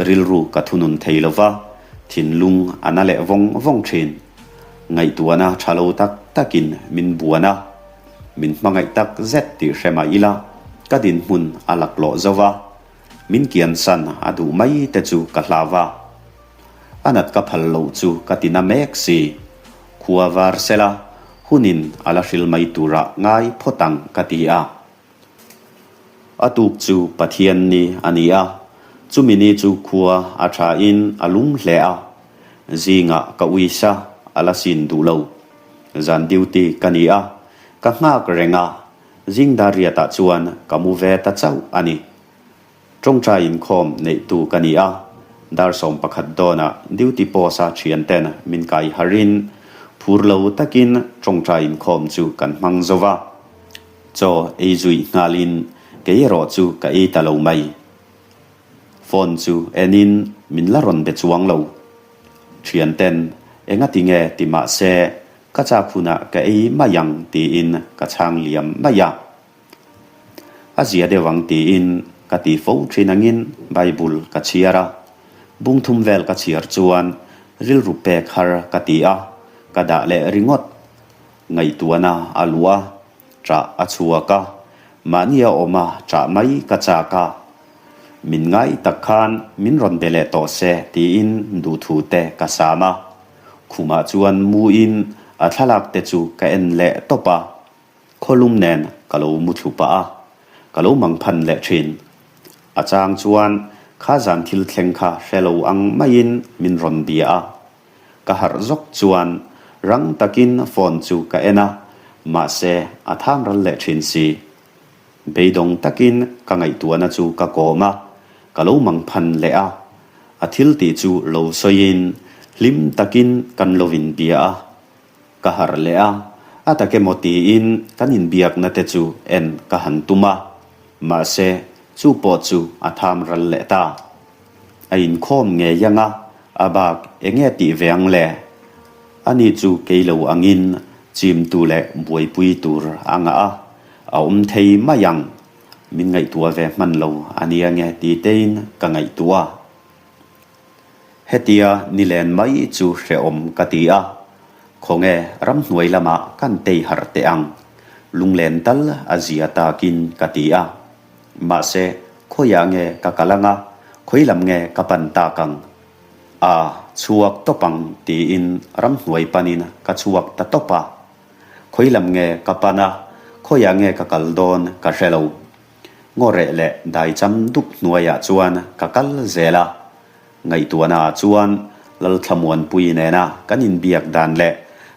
Rilru ka thunun thei lo va, thinlung a na leh vawng vawng thin. Ngaihtuahna tha lo tak takin min buan a, min hmangaih tak zet tih hre mah ila ka dinhmun a laklawh zo va, min kiansan a duh mai te chu ka hlau a. A nat ka phal loh chu ka ti na mek si. Khua var sela, hunin a la hril mai turah ngai phawt ang ka ti a. A tuk chu Pathian ni a ni a, chumi ni chu khua a tha in a lum hle a, zingah ka uisa a la sin duh lo. Zan duty ka ni a, ka nghak reng a, zing dar riatah chuan ka mu ve ta chauh a ni. Tawngtai inkhawm neihtu ka ni a, dar 11 dawnah duty post-a thianten min kai harin phur lo takin tawngtai inkhawm chu kan hmang zo va. Chaw ei zui nghalin kei erawh chu ka ei ta lo mai. Phone chu enin min la rawn be chuang lo. Thianten engati nge ti mah se ka chak hunah ka ei mai ang tiin ka chhang liam mai a. A zia deuh ang tiin ka ti fo thin angin Bible ka chhiar a. Bung thum vel ka chhiar chuan rilru pek har ka ti a, ka dah leh ringawt. Ngaihtuahna a luh a, ṭah a chhuak a, mahni a awm a ṭah mai ka chak a. Min ngai tak khan min rawn be leh tawh se tiin duhthu te ka sam a. Khumah chuan muin A thlalak te chu ka en leh tawp a, khawlum nen ka lo mu thlu pah a, ka lo mang phan leh thin. A chang chuan kha zan thil thleng kha hre lo ang maiin min rawn bia a. Ka harh zawk chuan rang takin phone chu ka en a, mahse a thang ral leh thin si. Beidawng takin ka ngaihtuahna chu ka kawm a, ka lo mang phan leh a. A thil tih chu lo sawiin hlim takin kan lo inbia a. Ka harh leh a, a tak emaw tiin kan inbiakna te chu en ka han tum a, mahse chu pawh chu a tham ral leh ta. A inkhawm ngei ang a, a bak enge tih ve ang le? Ani chu kei lo angin chimtu leh buaipui tur a ngah a, a awm thei mai ang. Min ngaihtuah ve hman lo a nia nge ti tein ka ngaihtuah. Hetia nilen mai chu hrehawm ka ti a, khawnge ramhnuai lamah kan tei harh teh ang, lunglen tal a zia takin ka ti a. Mahse, khawiah nge ka kal anga, khawi lam nge ka pan tak ang? A, chhuak tawp ang tiin ramhnuai panin ka chhuak ta tawp a. Khawi lam nge ka pan a, khawiah nge ka kal dawn ka hre lo. Ngaw reh leh daicham dup hnuaiah chuan ka kal zel a. Ngaihtuahna ah chuan Lalthlamuanpui nena kan inbiak dan leh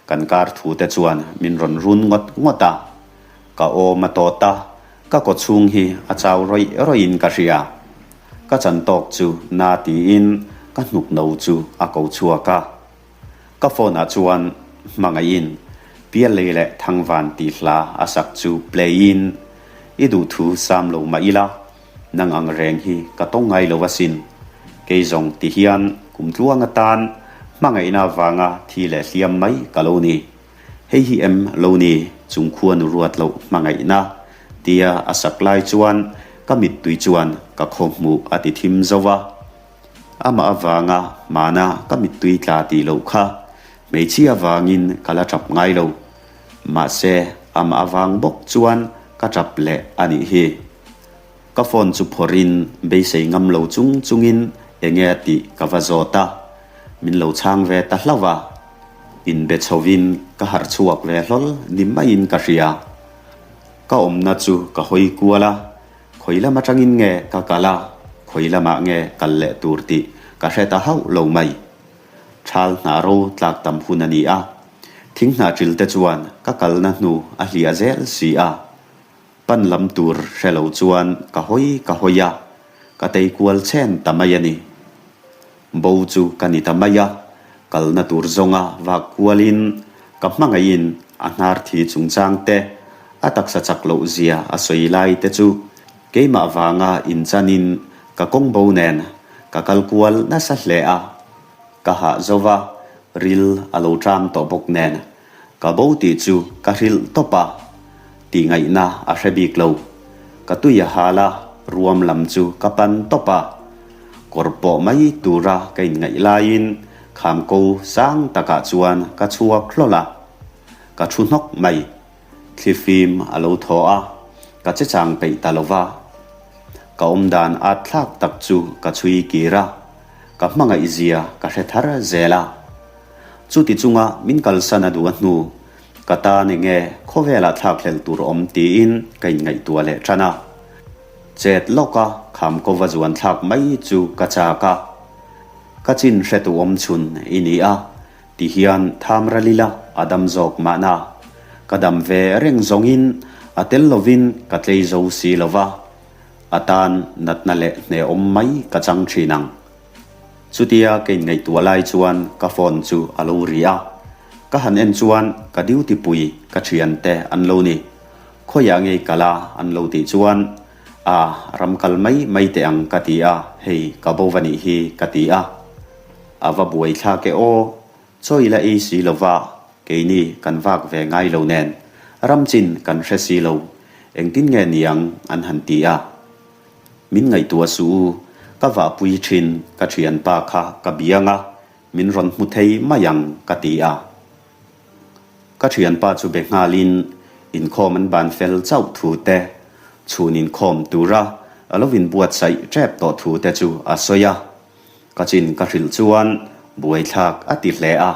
kan kar thu te chuan min rawn run ngawt ngawt a. Ka awm a tawt a, ka kawchhung hi a chau rawih rawih in ka hria. Ka chan tawk chu na tiin ka hnuk no chu a ko chhuak a. Ka phone ah chuan hmangaihin Piallei leh Thangvan tih hla a sak chu play in i duhthu sam lo mah ila, nang ang reng hi ka tawng ngai lo asin. Kei zawng ti hian kum tluang atan hmangaihna vanga thi leh hliam mai ka lo ni. Hei hi em lo ni chung khuanu ruat loh hmangaihna tia a sak lai chuan ka mittui chuan ka khawhmuh a ti thim zo va. Amah avanga hmana ka mittui tla tih loh kha hmeichhia avangin ka la tap ngai lo. Mahse, amah avang bawk chuan ka tap leh a nih hi. Ka phone chu phawrhin beisei ngam lo chung chungin enge a tih ka va zawt a, min lo chhang ve ta hlauh a. Inbe chhovin ka harh chhuak ve hlawl ni maiin ka hria. Ka awmna chu ka hawi kual a, Khawi lam atangin nge ka kal a, khawi lamah nge kal leh tur tih ka hre ta hauh lo mai. Thal hnah ro tlak tam hun a ni a, thing hnah ṭil te chuan ka kalna hnu a hliah zel si a. Pan lam tur hre lo chuan ka hawi ka hawi a, ka tei kual chhen ta mai a ni. Bo chu ka ni ta mai a, kalna tur zawnga vak kualin ka hmangaihin a hnar thi chungchang te, a taksa chak loh zia a sawi lai te chu keimah vanga inchanin ka kawng bo nen ka kal kual nasa hle a, ka hah zo va, ril a lo ṭam tawh bawk nen ka bo tih chu ka hrilh tawp a, tih ngaihna a hre bik lo. Ka tui a hal a, ruam lam chu ka pan tawp a. Kawr pawh mai tura ka inngaih laiin khamko sang takah chuan ka chhuak hlawl a, ka thu hnawk mai. Thlifim a lo thaw a, ka che chang peih ta lo va. Ka awmdan at thlak tak chu ka chhui kir a, ka hmangaih zia ka hre thar zel a. Chuti chunga min kalsan a duh a hnu, ka tan enge khawvelah thlak hlel tur awm tiin ka inngaihtuah leh tan a. Chet lawka khamkova zuan thlak mai chu ka chak a. Ka chin hretu awm chhun i ni a, ti hian tham ral ila a dam zawk mahna. Ka dam ve reng zawngin a tel lovin ka tlei zo si lo va, a tan natna leh hnehawm mai ka chang thin ang. Chutia ka inngaihtuah lai chuan ka phone chu a lo ri a, ka han en chuan ka duty pui ka thiante an lo ni. Khawiah ngei kal a an lo tih chuan, A, ram kal mai mai teh ang ka ti a, hei ka bo va nih hi ka ti a. A va buai thlak e aw, chaw ila ei si lo va, keini kan vak ve ngai lo nen, ram chin kan hre si lo, engtin nge niang an han ti a. Min ngaihtuah suh u, ka vahpui thin ka thianpa kha ka biang a, min rawn hmu thei mai ang ka ti a. Ka thianpa chu be nghalin inkhawm an ban fel chauh thu te, chhun inkhawm tura a lo inbuatsaih tep tawh thu te chu a sawi a. Ka chin ka hrilh chuan buaithlak a ti hle a.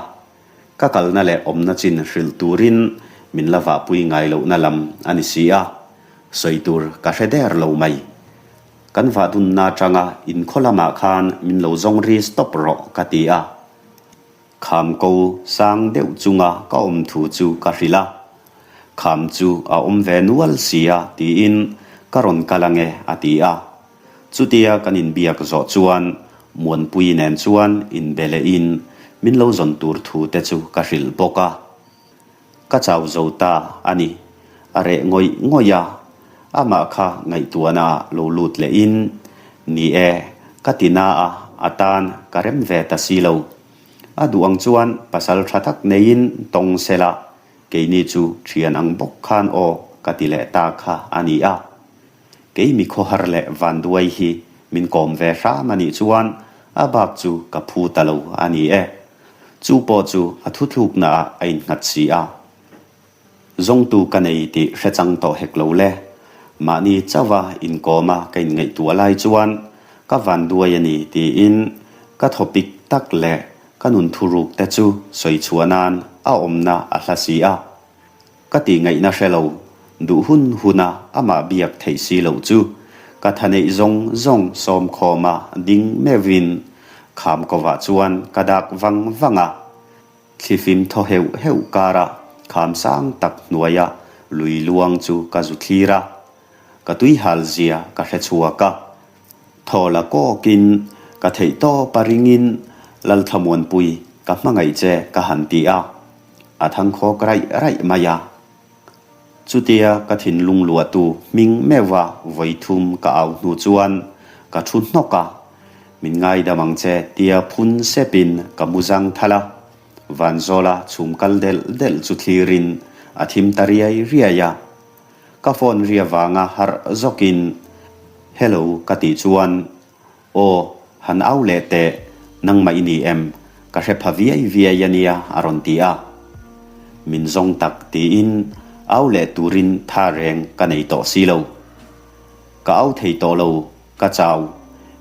Ka kalna leh awmna chin hrilh turin min la vahpui ngai lohna lam a ni si a, sawi tur ka hre der lo mai. Kan vahdunna atanga inkhaw lamah khan min lo zawng ri stop rawh ka ti a. Kham ko sang deuh chunga ka awm thu chu ka hrilh a. Kham chu a awm ve nual si a tiin ka rawn kal ange a ti a. Chutia kan inbiak zawh chuan Muanpui nen chuan inbe lehin min lo zawn tur thu te chu ka hrilh bawk a. Ka chau zo ta a ni. A reh ngawih ngawih a, amah kha ngaihtuahna ah lo lut lehin, Ni e, ka ti na a, a tan ka rem ve ta si lo. A duh ang chuan pasal tha tak neiin tawng se la, keini chu thian ang bawk khan aw ka ti leh ta kha a ni a. Kei mi khawhar leh vanduai hi min kawm ve hram a nih chuan a bak chu ka phu ta lo a ni e. Chu pawh chu a thuthlukna ah a innghat si a. Zawngtu ka nei tih hre chang tawh hek lo le. Mahni chauha inkawma ka inngaihtuah lai chuan ka vanduai a ni tiin ka thawpik tak leh ka nun thuruk te chu sawi chhuah nan a awmna a hla si a. Ka tih ngaihna hre lo, duh hun huna amah biak theih si loh chu ka tha neih zawng zawng sawm khawma ding meuhin kham kovah chuan ka dak vang vang a. Thlifim thaw heuh heuh kara kham sang tak hnuaia lui luang chu ka zu thlir a, ka tui hal zia ka hre chhuak a. Thaw la kawkin ka theih tawp a ringin Lalthlamuanpui ka hmangaih che ka han ti a. A thangkhawk raih raih mai a. Chutia ka thinlung luahtu hming meuha vawithum ka au hnu chuan ka thu hnawk a, min ngaidam ang che tia phun sepin ka mu zang thal a. Vanzawla chhum kal delh delh chu thlirin a thim ta riai riai a. Ka phone ria vanga harh zawkin Hello ka tih chuan Aw, han au leh teh, nangmah i ni em? Ka hre pha viai viai a nia a rawn ti a. Min zawng tak tiin au leh turin tha reng ka nei tawh si lo. Ka au thei tawh lo, ka chau.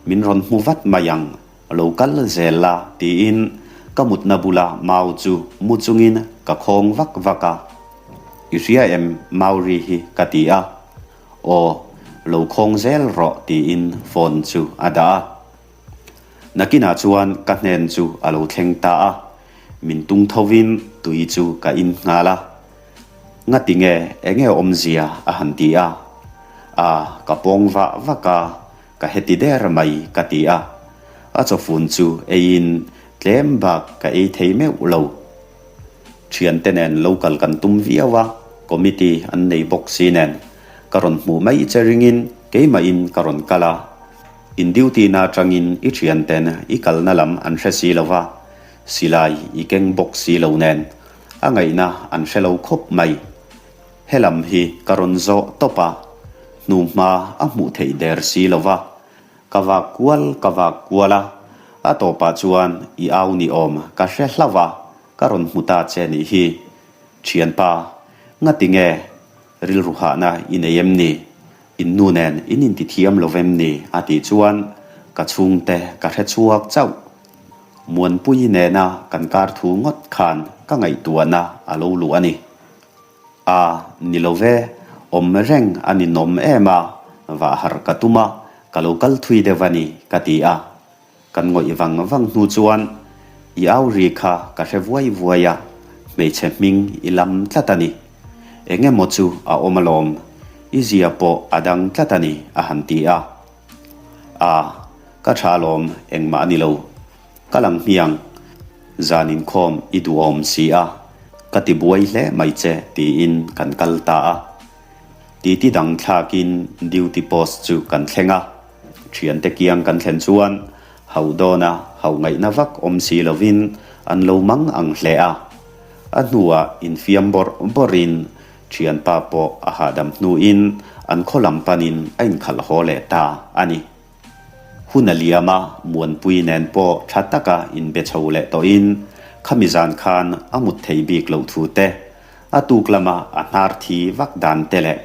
Min rawn hmu vat mai ang, lo kal zel la tiin ka mutna bula mau chu mu chungin ka khawng vak vak a. I hria em mau ri hi ka ti a. Aw, lo khawng zel rawh tiin phone chu a dah a. Nakinah chuan ka hnen chu a lo thleng ta a, min tung thovin tui chu ka in nghal a. Ngati nge enge awmzia a han ti a. A, ka pawng vah vak a, ka heti der mai ka ti a. A chawfun chu eiin tlem bak ka ei thei meuh lo. Thiante nen lo kal kan tum viau a, committee an nei bawk si nen ka rawn hmuh mai che ringin keimahin ka rawn kal a. In duty na atangin i thianten i kalna lam an hre si lo va, silai i keng bawk si lo nen a ngaihna an hre lo khawp mai. Helam hi ka rawn zawh tawp a, hnuhma a hmuh theih der si lo va, Ka vak kual ka vak kual a, a tawpah chuan i au ni awm ka hre hlauh a, ka rawn hmu ta che nih hi. Thianpa, ngati nge rilru hahna i nei em ni? In nu nen in inti thiam lo vem ni? a tih chuan ka chhungte ka hre chhuak chauh. Muanpui nena kan kar thu ngawt khan ka ngaihtuahna a lo luh a ni. A, ni lo ve, awm reng a ninawm em a, vah harh ka tum a, ka lo kal thui deuh a ni, ka ti a. Kan ngawih vang vang hnu chuan i au ri kha ka hre vuai vuai a, hmeichhe hming i lam tlat a ni. Eng emaw chu a awm alawm, i zia pawh a dang tlat a ni, a han ti a. A, ka tha alawm, engmah a ni lo. Ka lang hmiang, zan inkhawm i duhawm si a, ka ti buai hle mai che tiin kan kal ta a. Titi dang thlakin duty post chu kan thleng a, thiante kiang kan thlen chuan hauh dawna hauh ngaihna vak awm si lovin an lo mang ang hle a. A hnuah infiam bawrh bawrhin thianpa pawh a hahdam hnuin an khaw lam panin a inkhalh haw leh ta a ni. Hun a liam a, Muanpui nen pawh tha taka inbe chho leh tawhin khami zan khan a mut thei bik loh thu te, a tuk lama a hnar thi vak dan te leh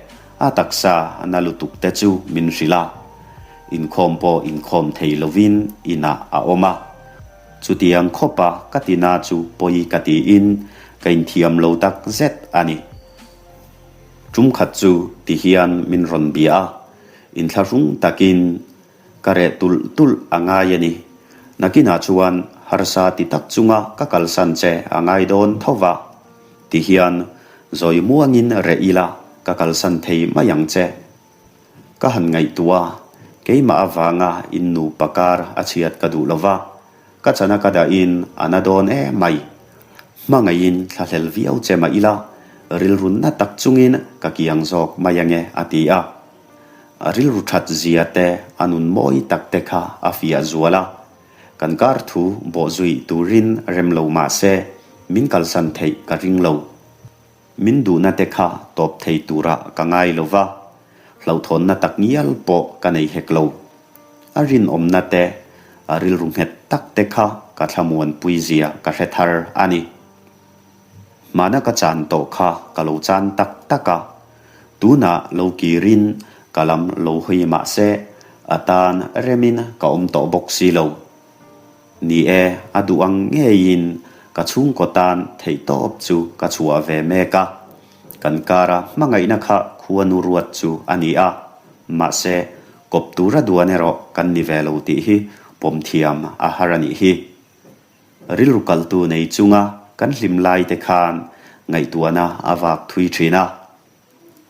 a taksa na lutuk te chu min hrilh a. Inkhawm pawh inkhawm thei lovin inah a awm a. Chutiang khawpa ka tina chu pawi ka tiin ka inthiam lo tak zet a ni. Tum khat chu ti hian min rawn bia a, inthlahrung takin ka reh tulh tulh a ngai a ni. Nakinah chuan harsa ti tak chunga ka kalsan che a ngai dawn tho va, ti hian zawi muangin reh ila ka kalsan thei mai ang che. Ka han ngaihtuah a, keimah avanga in nupa kar a chhiat ka duh lo va, ka chana ka dahin a na dawn em mai. Hmangaihin thlahlel viau che mah ila, rilru na tak chungin ka kiang zawk mai ange a ti a. A rilru that zia te, a nun mawi tak te kha a fiah zual a. Kan kar thu bawhzui turin rem lo mah se, min kalsan theih ka ring lo. Min duhna te kha tawp thei turah ka ngai lo va, hlauhthawnna tak ngial pawh ka nei hek lo. A rinawmna te, a rilru nghet tak te kha ka thlamuanpui zia ka hre thar a ni. Hmana ka chan tawh kha ka lo chan tak tak a, tunah lo kirin ka lam lo hawi mah se a tan remin ka awm tawh bawk si lo. Ni e, a duh ang ngeiin ka chhungkaw tan theihtawp chu ka chhuah ve mek a. Kan kara hmangaihna kha khuanu ruat chu a ni a, mahse kawp tura duan erawh kan ni ve lo tih hi pawm thiam a har a nih hi. Rilru kaltu nei chunga kan hlim lai te khan ngaihtuahna a vak thui thin a.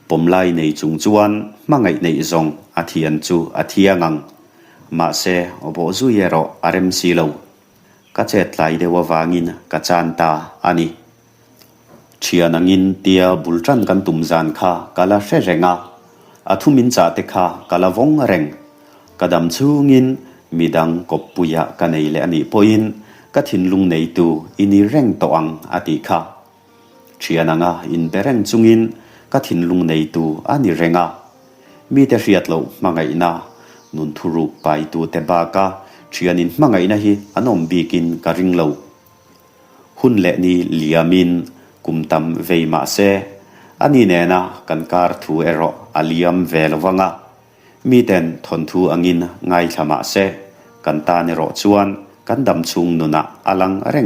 Pawmlai nei chung chuan hmangaih neih zawng a thian chu a thiang ang. Mahse, bawhzui erawh a rem si lo. Ka chet tlai deuh avangin ka chan ta a ni. Thian angin tia bul tan kan tum zan kha ka la hre reng a, a thu min chah te kha ka la vawng reng. Ka dam chhungin midang kawppuiah ka nei leh a nih pawhin ka thinlung neitu i ni reng tawh ang a tih kha. Thian anga inbe reng chungin ka thinlung neitu a ni reng a. Mite hriat loh hmangaihna, nun thuruk paitute baka thianin hmangaihna hi an awm bikin ka ring lo. Hun leh ni liamin kum tam vei mah se, ani nena kan kar thu erawh a liam ve lo vang a. Miten thawnthu angin ngaithla mah se, kan tan erawh chuan kan damchhung nunah a lang reng.